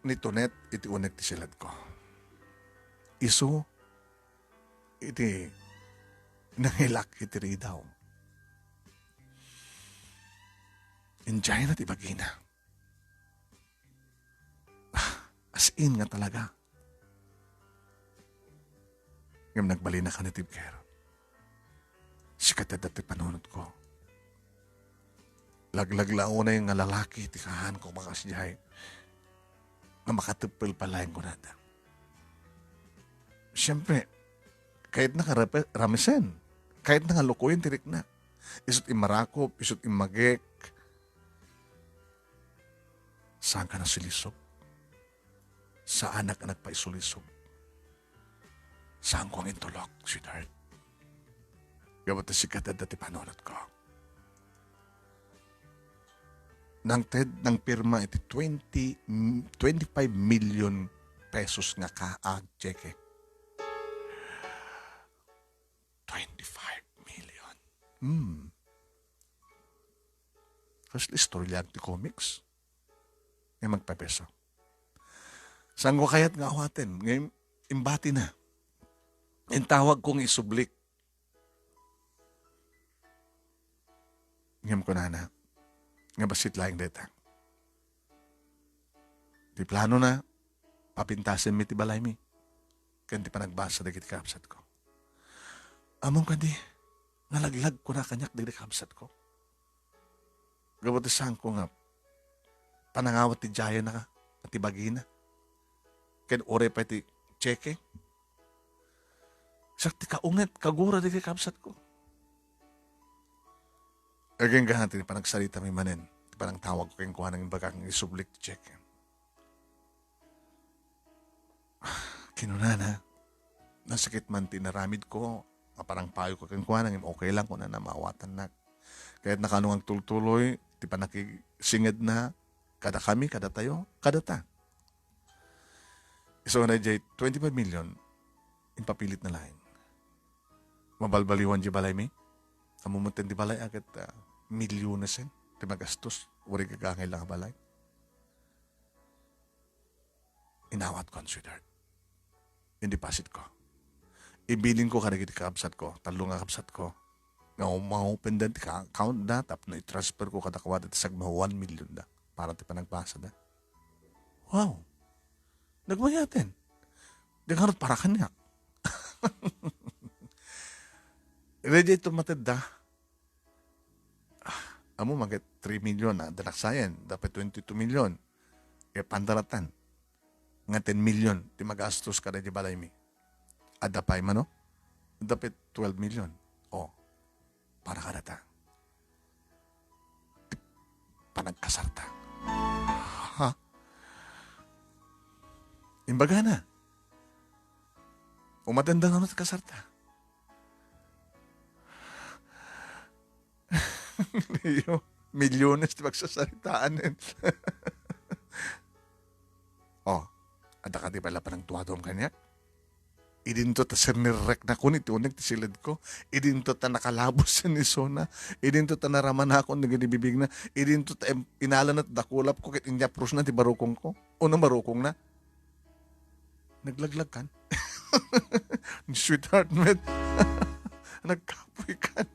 ni Tonet iti unek ti siladko. Isu iti nangilak iti ridaw. Indiay na ti bagina. Ah, as in nga talaga. Ngem nagbalinaka native care. Sika ti adda ti panunotko. Laglag la unay nga lalaki ti kaanko makasdiay nga makateppel pay laeng kunada. Siyempre, kayatna nga rape-, ramesen. Kayatna nga lukoyen ti rikna. Isu't immarakop, isu't immagek. Saanka nasulisog? Saanak a nagpaisulisog? Saanko nga intulok, sweetheart? Gapu ta sika ti adda ti panunotko. Nangted, nangpirma iti twenty, twenty-five million pesos nga kaag, cheque. Twenty-five million. Hmm. Kasla istorya ti comics. Nga magpapeso. Saanko kayat nga awaten, ngem imbati na. Intawag ko nga isublik. Ngem kunana, nga bassit laeng dayta. Ti planona, papintasenmi ti balaymi ken ti panagbasa dagiti kakabsatko. Ammom kadi, nalaglag kuna kaniak dagiti kakabsatko. Gapu ti saanko nga panangawat ti diayna a ti bagina. Ken uray pay ti cheque. Siak ti kaunget, kagura dagiti kakabsatko. Agingga ti panagsaritami manen, ti panangtawagko kenkuana nga imbagak nga isublik ti cheque. Kinunana, nasakit man ti inaramidko, nga panangpayko kenkuana, ngem okay lang kunana, maawatannak. Kayatna kano nga agtultuloy ti pannakisingedna kadakami, kadatayo, kadata. Isu nga daydiay twenty-five million, impapilitna laeng. Mabalbaliwan diay balaymi. Ammom met ti balay a ket, ah, milyonesen ti magastos. Uray gagangay la nga balay. Inawatko, sweetheart. Indi pasitko. Ibilinko kadagiti kakabsatko, tallo nga kabsatko, nga ma-open da ti ka-, account da tapno i-transfer ko kadakuada ti sagmao one million da para ti panagbasa da. Wow! Nagmayaten. Di ngarud para kaniak. Ready to matedda. Ah, ammom ket three million, ah, adda naksayen, dapat twenty-two million. E, pandaratan. Nga ten million ti magastos kada di balaymi. Adda pay mano? Dapat twelve million. O, para kadata. Ti panagkasarta. Ha? Imbagana. Umatenda nga kasarta. Leo, milyones ti pagsasaritaan. O, adda kadi pay la panagduaduam kaniak? Idinto ta sirnirreknakon iti unek ti siledko. Idinto ta nakalabos ti isuna. Idinto ta naramanakon dagiti bibigna. Idinto ta im-, inalana ti dakulapko ket inyaprosna ti barukongko. Uno barukongna. Naglaglag kan? Sweetheart, met. Nagkapoy kan?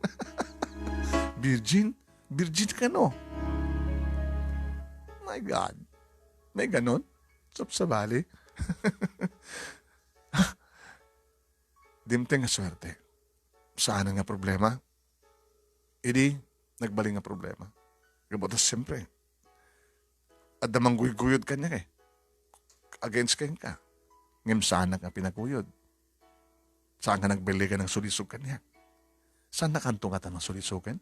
Virgin? Virgin kano? My God. May ganon? Sabsabali? Dimteng nga suerte. Saan nga problema? Idi, nagbalin nga problema. Gapu ta, siyempre, adda mangguyguyod kaniak, e. Against kenka. Ngem saanak nga pinaguyod. Saan nga nagbelligan nga sulisog kaniak? Saan nakanto nga ta nga sulisogen?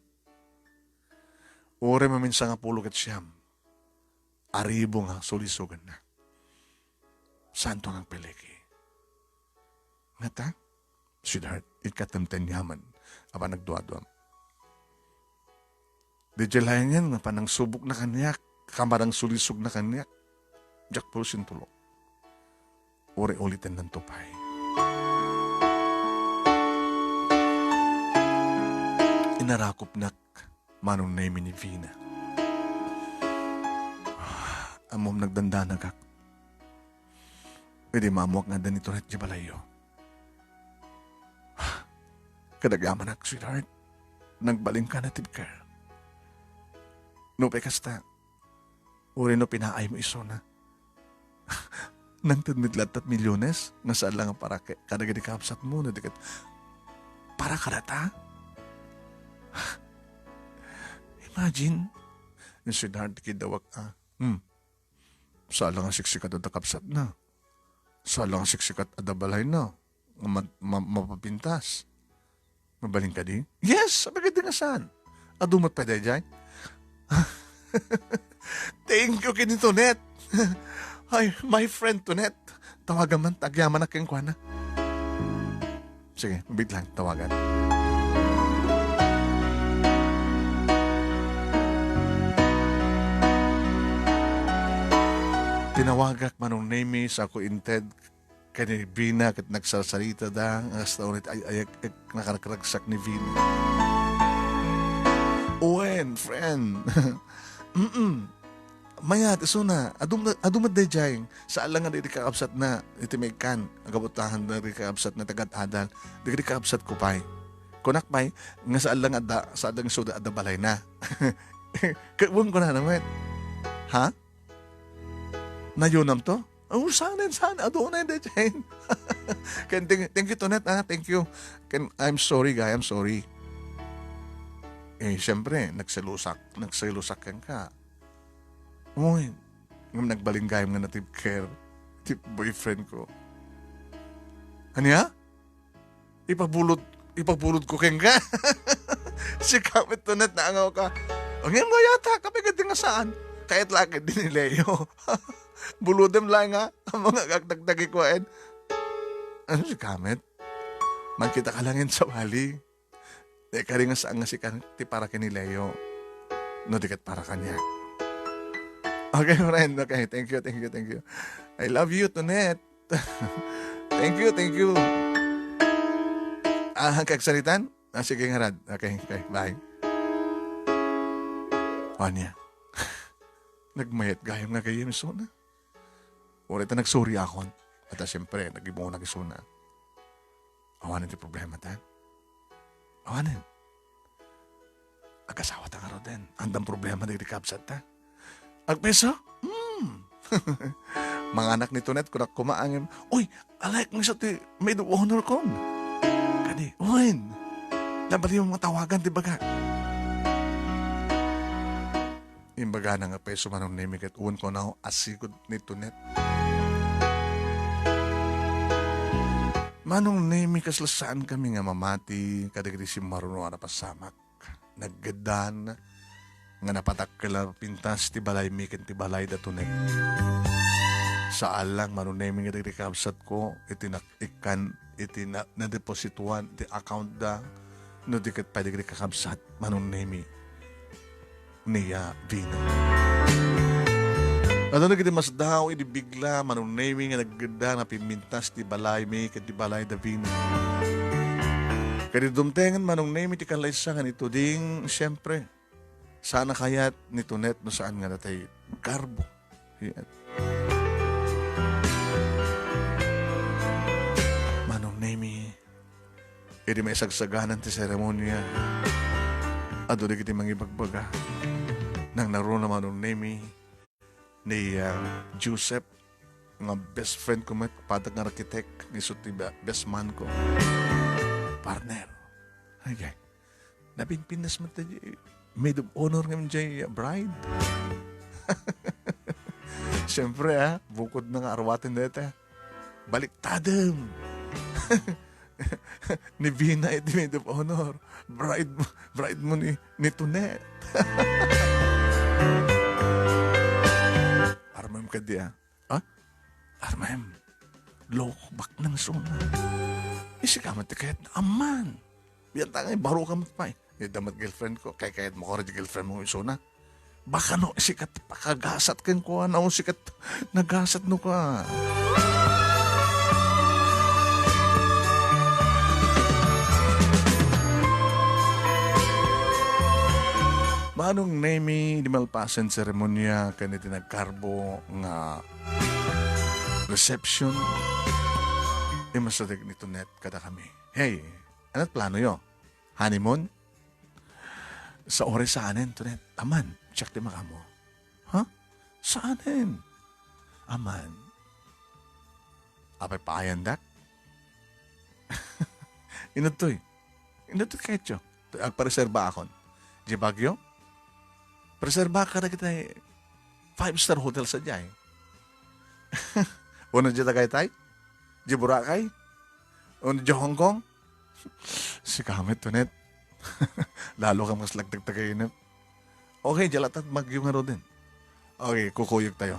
Uray maminsan nga pulo ket siam a ribu nga sulisogenna. Saanto nga agpeleki? Ngata, sweetheart, ikatem ti aniaman a panagduaduam. Daydiay laengen nga panangsubokna kaniak, kamarang sulisogna kaniak. Diak pulos intulok. Uray ulitennanto pay. Inarakopnak mano ni Vina. Ammom, nagdandanagak. Idi maammoak nga adda ni Toret di balayyo. Kadagamanak, sweetheart. Nagbalinka na, tibker. Nupay kasta, uray no pinaaymo isuna. Nangted met latta ti milyones nga saan la nga para ke-, kadagiti kabsatmo, no di ket para kadata. Imagine, ni sweetheart, kidawak, ah, hmm, saan la nga siksikat adda kabsatna. Saan la nga siksikat adda balayna. Nga ma-, ma-, mapapintas. Mabalin kadi? Yes, sabi kadi nga saan. Adu met pay daydiay? Thank you ken ni Tonet. Ay, my friend Tonet. Tawagan man, agyamanak kenkuana. Sige, wait lang, tawagan. Tinawagak Manong Nemi, sa ko inted ken ni Vina ket nagsarsaritada, nga kasta unay ay, ay, ay, nakaragragsak ni Vina. Wen, friend. Mm-mm. Mayat, isuna, adu met, adu met daydiay, saan la nga dagiti kakabsatna, iti maikkan, agabutahan dagiti kakabsatna, tagad-adal, dagiti kakabsatko pay. Kunak pay, nga saan la nga adda, saan la nga isuda adda balayna. Ket wen kunana met. Ha? Nayonam to? Oh, saan, saan? Adu unay daydiay. Ken thank, thank you, Tonet, ah. Thank you. Ken, I'm sorry, guy. I'm sorry. Eh, siyempre, nagselosak. Nagselosak kenka. Uy, ngem nagbalin gayam nga natibker ti boyfriend ko. Ania? Ipabulod, ipabulod ko kenka. Sika met Tonet, naangaw ka. Ngem no yata, kape gadi nga saan? Kayat la ket di ni Leo. Bulodem la nga, ang mga agdagdagi ko, en. Ano sika met? Magkita ka lang en sa bali. Di kari nga saan nga sika ti para ken ni Leo. No di ket para kaniak. Okay, friend. Okay, thank you, thank you, thank you. I love you, Tonet. Thank you, thank you. Ah, kagsaritan? Ah, sige, ngarad. Okay, okay, bye. Ania? Nagmayat gayam nga gayyem isuna. Uray ta nagsuryakon. At, ah, siyempre, nagibunag isuna. Awanen ti problema ta. Awanen. Agasawata ngaruden. Andam problema dagiti kabsatta. Agpayso? Hmm. Manganak ni Tonet, kunak koma ngem, "Uy, alaek mi sa ti maid of honor kon." Kadi, "Wen. Nabali mo matawagan ti baga." Imbagana nga payso Manong Nemi ket wen kunaw a sigud ni Tonet. Manong Nemi, kasla saan kami nga mamati kadagiti simmaruno a napasamak. Naggeddan nga napatakkel a pintas ti balaymi ken ti balay da Tonet. Saan lang Manong Nemi nga dagiti kabsatko iti nak-, ikkan iti na-, nadeposituan ti account da, no di ket pay dagiti kakabsat, Manong Nemi, ni, ah, Vina. Adda dagiti masdaaw idi bigla, Manong Nemi, nga naggedda nga pimmintas ti balaymi ket ti balay da Vina. Ket idi dumtengen, Manong Nemi, ti kallaysa nga nituding, siempre, saan a kayat ni Tonet no saan nga natay garbo. Yan. Manong Nemi, idi maisagsaganan ti seremonia, adu dagiti mangibagbaga. Nangnaruna Manong Nemi ni, ah, Joseph nga best friend ko met, padak nga architect, nga isu ti be-, best man ko. Partner. Okay. Napinpintas met ti maid of honor ngem jay bride. Siyempre, ah, bukod na nga arwaten deta. Baliktadem. Ni Vina iti maid of honor. Bride, bride mo ni, ni Tonet. Armam kadi, ah. Ah? Armem, loko, baknang isuna. Isika met ti kayat na aman. Biyan ta ngay, baro ka met pay. Ni damat girlfriend ko, kay kayat mo ko rin girlfriend mo isuna. Baka no, sikat pakagasat ken kuana, o sikat nagasat no ka. Manong Nemi, di malpasen seremonia, ken iti nagkarbo nga reception, imasadag ni Tonet kadakami. Hey, anat plano yo? Honeymoon? Sa oras saanen, Tonet? Aman. Siak ti makaammo. Ha? Saanen? Aman. Apay paayandak? Inuttoy. Inuttoy ketyo. Agpareserbaakon. Di Baguio? Preserba ka na kita five-star hotel sa jay. Uno di Tagaytay? Di Boracay? Uno di Hong Kong? Sika met, Tonet. Lalo kang mas lagtagtagayinep. Okay, di latta Baguio ngaruden. Okay, kukuyog tayo.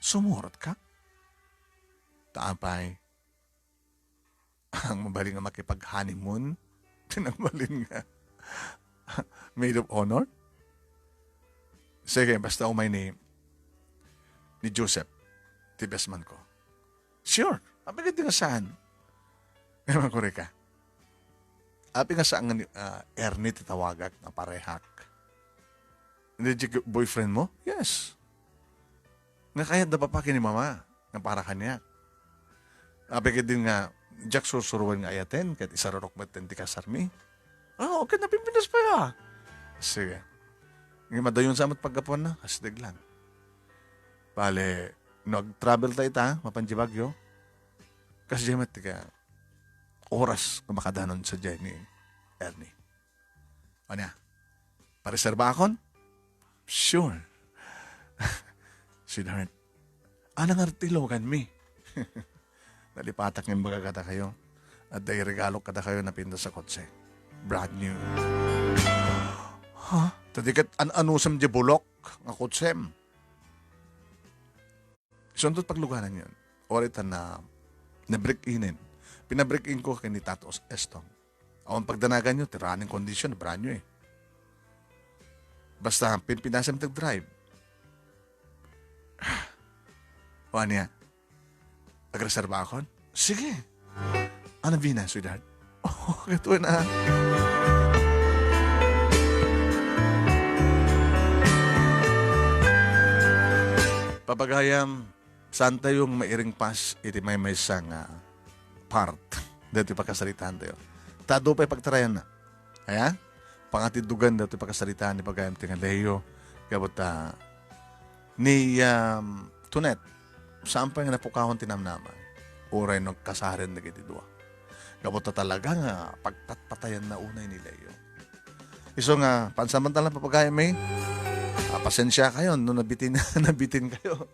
Sumurot ka? Taapay. Ang mabalin nga makipag-honeymoon? Ang mabalin nga maid of honor? Sige, basta umay ni, ni Joseph, ti best man ko. Sure. Apay nga di nga saan? Nga makuri ka. Apay nga saan nga ni, ah, Ernie ti tawagak nga parehak? Hindi di boyfriend mo? Yes. Nga kayat da papa ken ni mama, nga para kaniak. Apay ket din nga, diak sursuroen nga ayaten, ket isarurok met ti kasarmi. Ah, okay, napimpinas pa ya. Sige. Nga madayon sa met paggapuan na, kasdeg lang. Bale, no ag-travel ta ita, mapan di Baguio, kas di met ka oras nga makadanon sa jay ni Ernie. Ania? Pareserba akon? Sure. Sweetheart, anang artilogan mi? Nalipatak nga imbaga kada kayo. At day regalo kada kayo napinda sa kotse. Brand new. Ha? Tadi ket an-anusem di bulok nga kotsem. Isuntot pagluganan yun. Ori ta na, na-break-inen. Pina-break-in ko kay ni Tato Estong. Awan pagdanagan nyo, ti running condition, brand new eh. Basta, pimpinasem tag drive. O niya, agreserba akon? Sige. Ano bina, sweetheart? Oh, gato na. Papagayam, saan tayo mairing pas iti maymaysa nga part dati pakasaritaan tayo. Tado pa'y pagtarayan na. Ayan? Pangatidugan dati pakasaritaan ni pagayam ti nga Leo. Gabot ta ni, um, Tunet, saan pay nga napukawon ti namnama. Uray no kasaren dagiti dua. Gabot ta talaga nga pagpatpatayan na unay ni Leo. Isu nga, pansamantala, papagayam mi, ah, pasensia kayo no nabitin, nabitin kayo.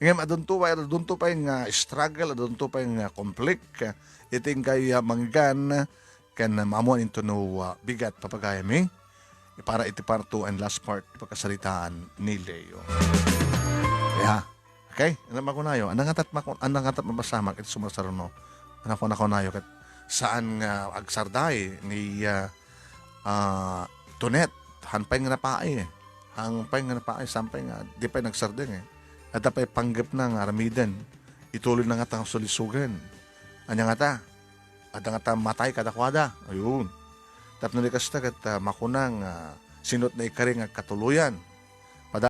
Ngem adunto pay, adunto pay nga struggle, adunto pay nga conflict, ah, iti inkay, ah, manggan ken maamuan into no, ah, bigat, papagayam mi, para iti part two and last part ti pakasaritaan ni Leo. Yeah. Okay? Ano makunayo? Anang atat maku-, anang atat mapasamak iti sumarsaruno. Ano ko nakunayo ket saan nga agsardeng ni, ah, ah, Tonet, han pay nga napaay, eh. Han pay nga napaay, saan pay nga, di pay nagsardeng, eh. Adda pay panggepna nga aramiden. Ituloy na nga ta nga sulisogen. Ania nga ta? Adda nga ta matay kadakuada. Ayun. Tapno di kasta ket, ah, makuna nga sinot na ikari nga katuloyan.